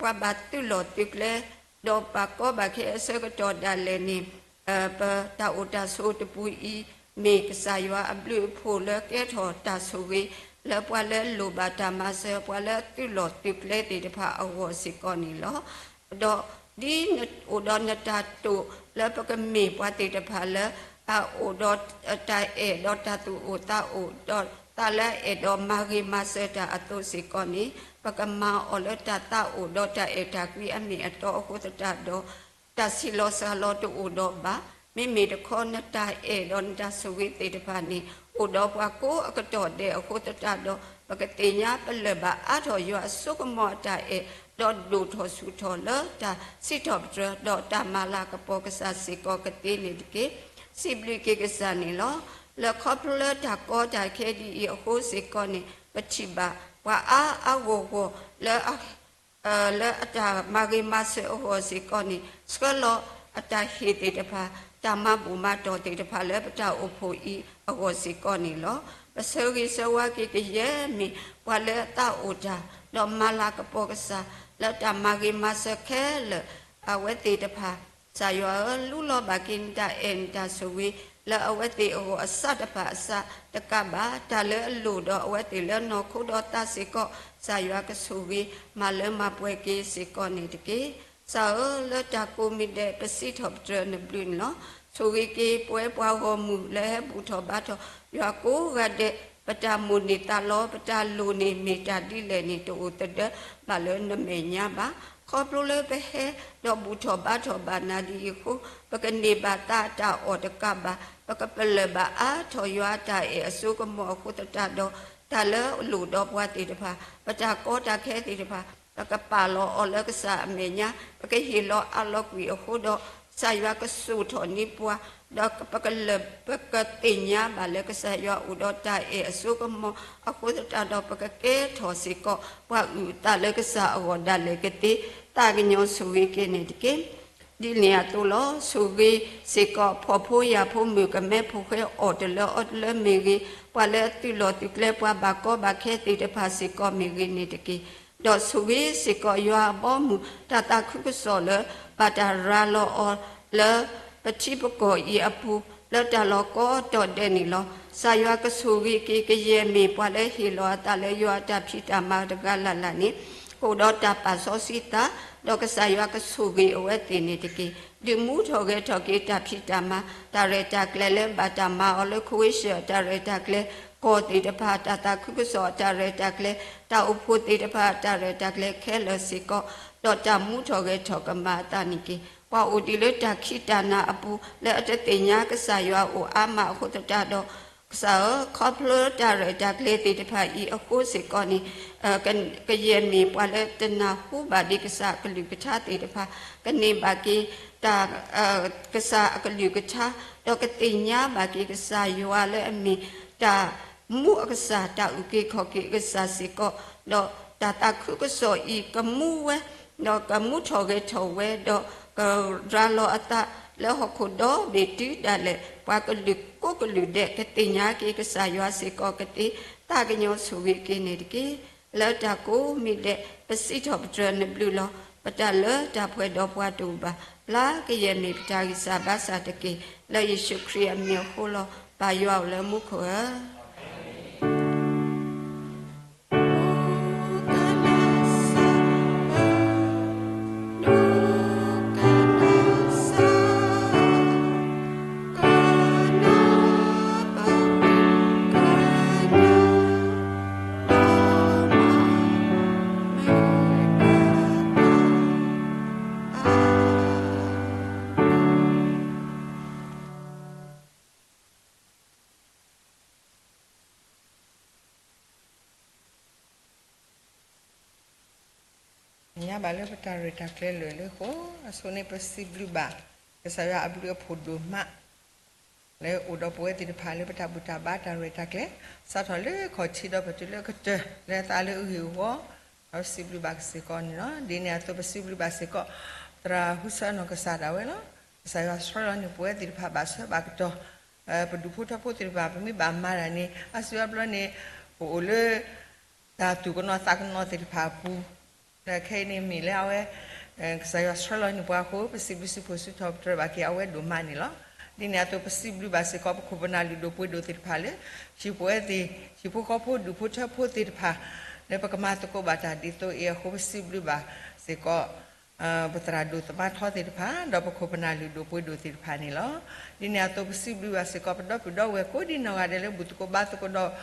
ပှၤဘၣ်သုးလီၢ်သုးကျဲ ဒီးဘၣ်ကီဘၣ်ခဲအဆၢကတီၢ်ဒၣ်လဲာ်န့ၣ်, ပတၢ်အိၣ်တၢ်ဆိးတပူၤအံၤ မ့ၢ်ကစၢ်ယွၤအဘျုးအဖှိၣ်လၢကဲထီၣ်တၢ်ဆိၣ်ဂ့ၤ လၢပှၤလၢအလိၣ်ဘၣ်တၢ်မၤစၢၤ ပှၤလၢသုးလီၢ်သုးကျဲသ့ၣ်တဖၣ်အဂီၢ်စ့ၢ်ကီးန့ၣ်လီၤ. ဒီးဒ်နအိၣ်ဒီးနတၢ်တိာ်လၢပကမ့ၢ်ပှၤသ့ၣ်တဖၣ်လၢ အအိၣ်ဒီးတၢ်အဲၣ်ဒီးတၢ်သူၣ်အိၣ်သးအိၣ် ဒီးသးလၢအအဲၣ်ဒိးမၤဂ့ၤမၤစၢၤတၢ်အသိးစ့ၢ်ကီးန့ၣ်, ပကမၤအီၤလၢတၢ်သးအိၣ်ဒီးတၢ်အဲၣ်တၢ်ကွံအမ့ၢ်အတီအဃိသတးဒီး တၢ်ဆံးလီၤစှၤလီၤတအိၣ်ဒီးဘၣ်. မ့မ့ၢ်တခီ နတၢ်အဲၣ်ဒီးနတၢ်ဆိၣ်ဂ့ၤသ့ၣ်တဖၣ်န့ၣ် အိၣ်ဒီးပှၤကိးအကတီၢ်ဒဲးအဃိသတးဒီး ပကသ့ၣ်ညါပလၢၢ်ဘၣ်အါထီၣ်ယွၤအစိကမီၤအတၢ်အဲၣ်, ဒီးဒိၣ်ထီၣ်ဆူၣ်ထီၣ်လၢတၢ်စံးထီၣ်ပတြၢၤ ဒီးတၢ်မၤလၤကပီၤကစၢ်စ့ၢ်ကီးကသ့န့ၣ်တက့ၢ်. စံးဘျုးက့ၤကစၢ်န့ၣ်လီၤ. လၢခီဖျိလၢတၢ်ကီတၢ်ခဲဒ်အံၤအဃိစ့ၢ်ကီးန့ၣ် ပထံၣ်ဘၣ်ပှၤအါအါဂီၢ်ဂီၢ်လၢ လၢအတၢ်မၤဂ့ၤမၤစၢၤအဂီၢ်စ့ၢ်ကီးန့ၣ် ဆှၢလီၤ အတၢ်ဟ့ၣ်သ့ၣ်တဖၣ်, တၢ်မၤဘူၣ်မၤတီၢ်သ့ၣ်တဖၣ်လၢပတၢ်အိၣ်ဖှိၣ်အံၤအဂီၢ်စ့ၢ်ကီးန့ၣ်လီၤ. ပဆၢဂ့ၤဆၢဝါက့ၤကယဲၢ်မ့ၢ်ပှၤလၢအသးအိၣ်တၢ်, ဒီးမၤလၤကပီၤကစၢ် လၢတၢ်မၤဂ့ၤမၤစၢၤခဲလၢာ် အဝဲသ့ၣ်တဖၣ်, ကစၢ်ယွၤဧၢ, လူလီၤဘၣ်က့ၤနတၢ်အဲၣ်နတၢ်ဆိၣ်ဂ့ၤ လၢအဝဲသ့ၣ်အဂီၢ်အစးတဖၣ်အစး, တကးဘၣ် တၢ်လၢအလိၣ်ဒီးအဝဲသ့ၣ်လၢနီၢ်ခိဒီးသးစ့ၢ်ကီး, ကစၢ်ယွၤကဆိၣ်ဂ့ၤမၤလၢမၤပှဲၤက့ၤစ့ၢ်ကီးန့ၣ်တက့ၢ်. ကစၢ်ဧၢ, လၢတၢ်ကိးမံၤဒဲး ပစံးထီၣ်ပတြၢၤနဘျုးန့ၣ်လီၤ. ဆိၣ်ဂ့ၤက့ၤပဝဲပှၤဂီၢ်မုၢ်လၢဟဲဘူၣ်ထီၣ်ဘါထီၣ်ယွၤကိးဂၤဒဲး, ပတၢ်မိၣ်န့ၢ်သးလီ, ပတၢ်လိၣ်န့ၣ်မ့ၢ်တၢ်ဒ်လဲၣ်န့ၣ် တအိၣ်သဒၢဘၣ်လၢနမဲာ်ညါဘၣ်. ခီဖျိလၢပဟဲဒီးဘူၣ်ထီၣ်ဘါထီၣ်ဘၣ်နၤဒ်အံၤအဃိ, ပကန့ၢ်ဘၣ်သးအတၢ်အီၣ်တကးဘၣ်, ပကပလၢၢ်ဘၣ်အါထီၣ်ယွၤအတၢ်အဲၣ်အစိကမီၤအဃိသတးဒီး, တၢ်လၢအလိၣ်ဒီးပှၤသ့ၣ်တဖၣ်, ပတၢ်ကီတၢ်ခဲသ့ၣ်တဖၣ်, ပကပာ်လီၤအီၤလၢကစၢ်အမဲာ်ညါ, ပကဟ့ၣ်လီၤအးလီၤကွံာ်အဃိဒီး, ကစၢ်ယွၤကစိာ်ထီၣ်န့ၢ်ပှၤ, ဒီးပကလၢၢ် ပကသ့ၣ်ညါဘၣ်လၢကစၢ်ယွၤအိၣ်ဒီးတၢ်အဲၣ်အစိကမီၤအဃိသတးဒီး, ပကကဲထီၣ်စ့ၢ်ကီး ပှၤအုၣ်အသးလၢကစၢ်အဂီၢ်ဒၣ်လဲာ်ကသ့, သးကညီၤဆိၣ်ဂ့ၤက့ၤန့ၣ်တက့ၢ်. ဒ်န့ၣ်အသိးလီၤ. ဆိၣ်ဂ့ၤစ့ၢ်ကီး ဖှီၣ်ဖိယာ်ဖိ မုၣ်ကမဲဖိဃဲအီၤတလၢအီတလၢမ့ၢ်ဂ့ၤ, ပှၤလၢအသုးလီၢ်သုးကျဲ ပှၤဘၣ်ကီဘၣ်ခဲသ့ၣ်တဖၣ်စ့ၢ်ကီးမ့ၢ်ဂ့ၤန့ၣ်တက့ၢ်. ဒီးဆိၣ်ဂ့ၤစ့ၢ်ကီး ယွၤအဘီအမုၢ် တၢ်သးခုကစီၣ်လၢ ဘၣ်တၢ်ရၤလီၤအီၤလၢ ပထံပကီၢ်အံၤအပူၤ လၢတၢ်လီၢ်ကိးတီၤဒဲးန့ၣ်လီၤ. ကစၢ်ယွၤကဆိၣ်ဂ့ၤက့ၤ ကယဲၢ်မ့ၢ်ပှၤလၢဟ့ၣ်လီၤအသးလၢယွၤအတၢ်ဖံးတၢ်မၤတဂၤလၢ်လၢ်န့ၣ်, ကအိၣ်ဒီးတၢ်ပာ်စီဆှံသး, ဒီးကစၢ်ယွၤကဆိၣ်ဂ့ၤအဝဲသ့ၣ်န့ၣ်တက့ၢ်. ဒုးမူထီၣ်ဂဲၤထီၣ်က့ၤတၢ်ဖံးတၢ်မၤ တၢ်ရဲၣ်တၢ်ကျဲၤလၢဘၣ်တၢ်မၤအီၤလၢ ခဝ့ၡၢၣ်အတၢ်ရဲၣ်တၢ်ကျဲၤ, ကီၢ်သ့ၣ်တဖၣ် တၢ်သးခုကစီၣ်အတၢ်ရဲၣ်တၢ်ကျဲၤ, တၢ်အိၣ်ဖှိၣ်သ့ၣ်တဖၣ်အတၢ်ရဲၣ်တၢ်ကျဲၤခဲလၢာ်စ့ၢ်ကီး, ဒီးတၢ်မူထီၣ်ဂဲၤထီၣ်ကမၤအသးန့ၣ်တက့ၢ်. ပှၤအိၣ်ဒံးလၢတၢ်ခံးတၢ်နၤအပူၤ လၢအတသ့ၣ်ညါကစၢ်ယွၤအိၣ်အါမးအဃိသတးဒီး, ကစၢ်ဧၢ, ခီဖျိတၢ်ရဲၣ်တၢ်ကျဲၤသ့ၣ်တဖၣ်အံၤအဃိစ့ၢ်ကီးန့ၣ်, ကယဲၢ်မ့ၢ်ပှၤလၢတနၢ်ဟူဘၣ်ဒံးကစၢ်အကလုၢ်ကထါသ့ၣ်တဖၣ်, ကန့ၢ်ဘၣ်က့ၤတၢ် ကစၢ်အကလုၢ်ကထါ, ဒီးကသ့ၣ်ညါဘၣ်က့ၤကစၢ်ယွၤလၢအမ့ၢ်တၢ်မူအကစၢ်, တၢ်အုၣ်က့ၤခီၣ်က့ၤအကစၢ်စ့ၢ်ကီး, ဒီးတၢ်သးခုကစီၣ်အံၤကမူဝဲ, ဒီးကမူထီၣ်ဂဲၤထီၣ်ဝဲ, ဒီးကရၤလီၤအသးလၢဟီၣ်ခိၣ်ဒီဘ့ၣ်တုၤဒၣ်လဲာ်, ပှၤကလုာ်ကိးကလုာ်ဒဲး ကသ့ၣ်ညါက့ၤကစၢ်ယွၤစ့ၢ်ကီးကသ့, သးကညီၤဆိၣ်ဂ့ၤက့ၤန့ၣ်တက့ၢ်. လၢတၢ်ကိးမံၤဒဲး ပစံးထီၣ်ပတြၢၤနဘျုးလီၤ. ပတၢ်လၢတၢ်ပှဲၤဒီးပှၤတအိၣ်ဘၣ်, ဘျါကယဲၢ်မ့ၢ်ပတၢ်ဂံၢ်စၢ်ဘါစၢ်တက့ၢ်. လၢယ့ၣ်ၡူးခရံာ်အမံၤအဃိလီၤ. ပၢ်ယွၤအိၣ်လၢမူခိၣ်ဧၢ.သ့ၣ်ညါဘၣ်လၢပတၢ်ရဲၣ်တၢ်ကျဲၤလၢာ်လၢအဃိ, အဆိန့ၣ်ပစံးဘျုးဘၣ် ကစၢ်ယွၤအဘျုးအဖှိၣ်ဒိၣ်မး လၢအိၣ်ဒီးပဝဲသ့ၣ်တဖၣ်လၢပတၢ်ဘူၣ်တၢ်ဘါတၢ်ရဲၣ်တၢ်ကျဲၤ, စးထီၣ်လၢခီၣ်ထံးဒီးပတုၤလၢကတၢၢ် လၢအသးလၢအဂ့ၢ်အဝီ, ဒီးပစံးဘျုးဘၣ်စ့ၢ်ကီးန့ၣ်လီၤ. ဒ်န့ၣ်အသိးပစံးဘျုးဘၣ်စ့ၢ်ကီး သရၣ်ဟူဆၢနီၢ်ကစၢ်ဒၣ်ဝဲလီၤ. ကစၢ်ယွၤဆှၢလီၤန့ၢ်ပဝဲသ့ၣ်တဖၣ်ဘၣ်ဆၢဘၣ်ကတီၢ်, ပဒူၣ်ဖိထၢဖိသ့ၣ်တဖၣ် ပမ့ၢ်ဘၣ်မၤတၢ်န့ၣ် အါစုအါဘျီန့ၣ် ပအိၣ်လၢ တၢ်သူၣ်ကနိးသးကနိးသ့ၣ်တဖၣ်အပူၤ, ဒီးခဲအံၤန့ၣ်မ့ၢ်လၢအဝဲ ကစၢ်ယွၤဆှၢလီၤန့ၢ်ပှၤအဃိ ပစံးဘျုးစံးဖှိၣ်စံးထီၣ်ပတြၢၤဘၣ်က့ၤအဝဲဒိၣ်မးန့ၣ်လီၤ. ဒ်န့ၣ်အသိးပစံးဘျုးဘၣ်စ့ၢ်ကီး ပခိၣ်ပနၢ်လုၢ်ဒိၣ်ပှ့ၤဒိၣ်သ့ၣ်တဖၣ်လၢ ဟံၣ်ပဝဲသ့ၣ် ဟံၣ်ဖိဃီဖိဒူၣ်ဖိထၢဖိသ့ၣ်တဖၣ် လၢပကမၤသကိးဘၣ်တၢ်ဒ်သိးအံၤအဃိ ပစံးဘျုးဘၣ်စ့ၢ်ကီး ပသရၣ်ဒိၣ်သမါထီသ့ၣ်တဖၣ် ဒီးပခိၣ်ပနၢ်လုၢ်ဒိၣ်ပှ့ၤဒိၣ်သ့ၣ်တဖၣ်န့ၣ်လီၤ. ဒ်န့ၣ်အသိးပစံးဘျုးဘၣ်စ့ၢ်ကီး ပဒီပုၢ်ဒီဝဲၢ်ကိးဒံနီၢ်ဂၤဒဲးလၢဘူၣ်သကိးဘါသကိးဒီး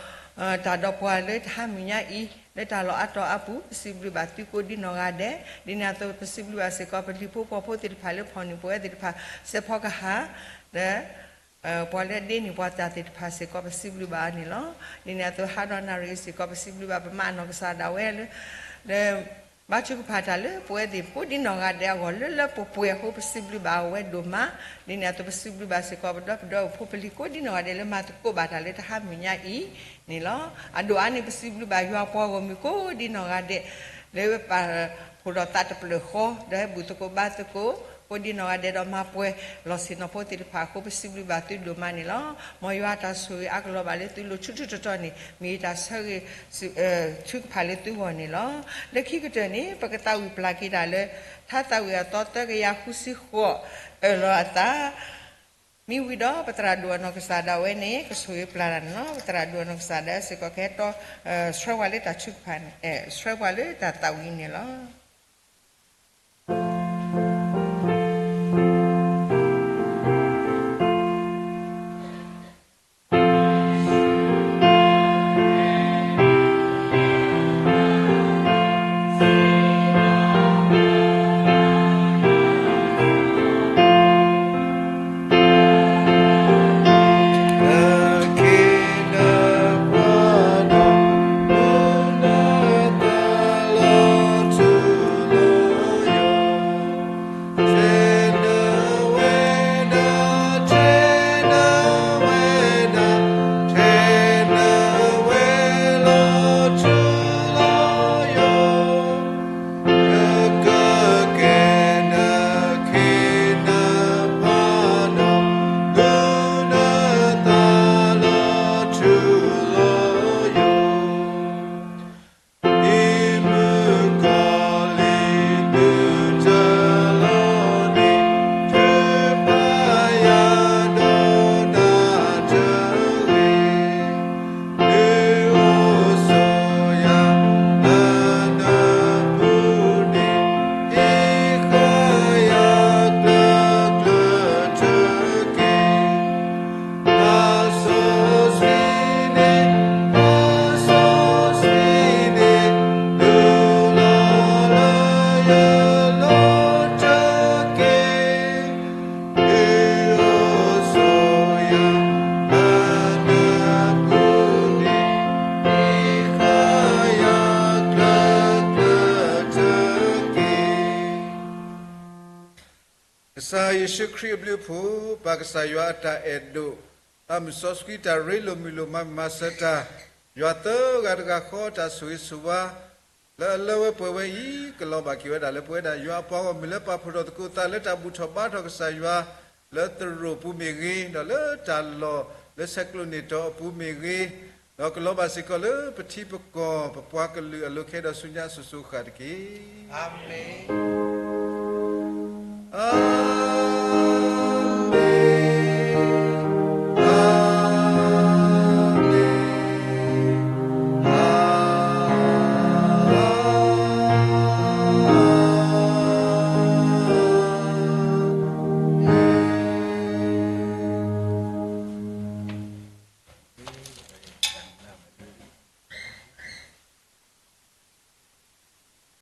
တၢ်ဒီးပှၤလၢတဟါမုၢ်ညါအံၤ လၢတၢ်လီၢ်အါတီၤအါပူၤ ပစံးဘျုးဘၣ်သုကိးဒံနီၢ်ဂၤဒဲး. ဒ်န့ၣ်အသိးပစံးဘျုးဘၣ်စ့ၢ်ကီး ပလံၤဖိပှၤဖိသ့ၣ်တဖၣ်လၢဖီၣ်န့ၢ်ပဝဲသ့ၣ်တဖၣ် စဲးဖီကဟၣ် ဒီး ပှၤလၢအဒ့န့ၢ်ပှၤတၢ်သ့ၣ်တဖၣ်စ့ၢ်ကီး ပစံးဘျုးဘၣ်အီၤန့ၣ်လီၤ. ဒ်န့ၣ်အသိးဟါဒီးနၣ်ရံၣ်အံၤစ့ၢ်ကီး ပစံးဘျုးဘၣ်ပမါအနီၢ်ကစၢ်ဒၣ်ဝဲလၢ လၢ ဘါထုကဖၣ်တၢ်လၢပဝဲသ့ၣ်ကိးဒံနီၢ်ဂၤဒဲးအဂီၢ် လၢလၢပှဲၤပှဲၤအဃိ ပစံးဘျုးဘၣ်အဝဲဒိၣ်မး. ဒ်န့ၣ်အသိးပစံးဘျုးဘၣ်စ့ၢ်ကီး ပဒီပုၢ်ဒီဝဲၢ်ဖိပလံၤကိးဒံနီၢ်ဂၤဒဲး လၢမၤသကိးဘၣ်တၢ်လၢတဟါမုၢ်ညါအံၤန့ၣ်လီၤ. အဒိၣ်အါန့ၣ် ပစံးဘျုးဘၣ်ယွၤပှၤဂီၢ်မုၢ်ကိးဒံနီၢ်ဂၤဒဲး လၢပာ်ဖှိၣ်ဒီးသးတဖျၢၣ်ဃီ ဒီးဟဲဘူၣ်သကိးဘါသကိး အိၣ်ဒံးနီၢ်ဂၤဒဲးဒီးမၤပှဲၤလီၤဆ့ၣ်နီၤဖိသ့ၣ်တဖၣ်အဃိ ပစံးဘျုးဘၣ်သုဒိၣ်မးန့ၣ်လီၤ. မ်ယွၤအတၢ်ဆိၣ်ဂ့ၤအါကလီၤဘၣ်လၢသုလိၤဆူၣ်ထူၣ်တီတီန့ၣ် မ့ၢ်ယတၢ်ဆၢဂ့ၤ ဆူကဖၣ်လၢသုဂီၢ်န့ၣ်လီၤ. လၢခံကတၢၢ်န့ၣ် ပကသးဝံၣ်ပျၢ်က့ၤတၢ်လၢ ထါသးဝံၣ်အသီသၢကယၤဃုဆံဃိး အၢၣ်လီၤအသး မ့ၢ်ဝံၤဒီးပသရၣ်ဒိၣ်အနီၢ်ကစၢ်ဒၣ်ဝဲန့ၣ် ကဆိၣ်ဂ့ၤပျၢ်တၢ်န့ၣ်လီၤ. ပသရၣ်ဒိၣ်အနီၢ်ကစၢ်ဒၣ်ဝဲစ့ၢ်ကီးကဟဲတီ ဆှၢပှၤလၢတၢ်ထုကဖၣ် ဆှၢပှၤလၢတၢ်သးဝံၣ်န့ၣ်လီၤ. ကစၢ်ယ့ၣ်ၡူးခရံာ်အဘျုးအဖှိၣ်, ပၢ်ကစၢ်ယွၤအတၢ်အဲၣ်ဒိၣ်, သးမုၢ်စီဆှံတၢ်ရ့လိာ်မုာ်လိာ်မၤမုာ်မၤစၢၤတၢ်, ယွၤသၢဂၤတဂၤဃီတၢ်ဆိၣ်ဂ့ၤဆိၣ်ဝါ လၢအလၢဝဲပှဲၤဝဲအံၤ ကလီၤဘၣ်က့ၤဝဲဒၣ်လၢပဝဲဒၣ် ယွၤအပှၤဂီၢ်မုၢ်လၢပာ်ဖှိၣ်ထီၣ်သကိးသးလၢတၢ်ဘူၣ်ထီၣ်ဘါထီၣ်ကစၢ်ယွၤ လၢသရိာ်ပူၤမ့ၢ်ဂ့ၤ, ဒီးလၢတၢ်လီၢ်လၢဆဲးကျိးန့ၢ်တီၤအပူၤမ့ၢ်ဂ့ၤ, ဒီးကလီၤဘၣ်စ့ၢ်ကီးလၢပထံပကီၢ် ပပှၤကလုာ်အလိၤခဲဒီးဆူညါအစိၤစိၤအဃၣ်တက့ၢ်. အၤမ့ၣ်.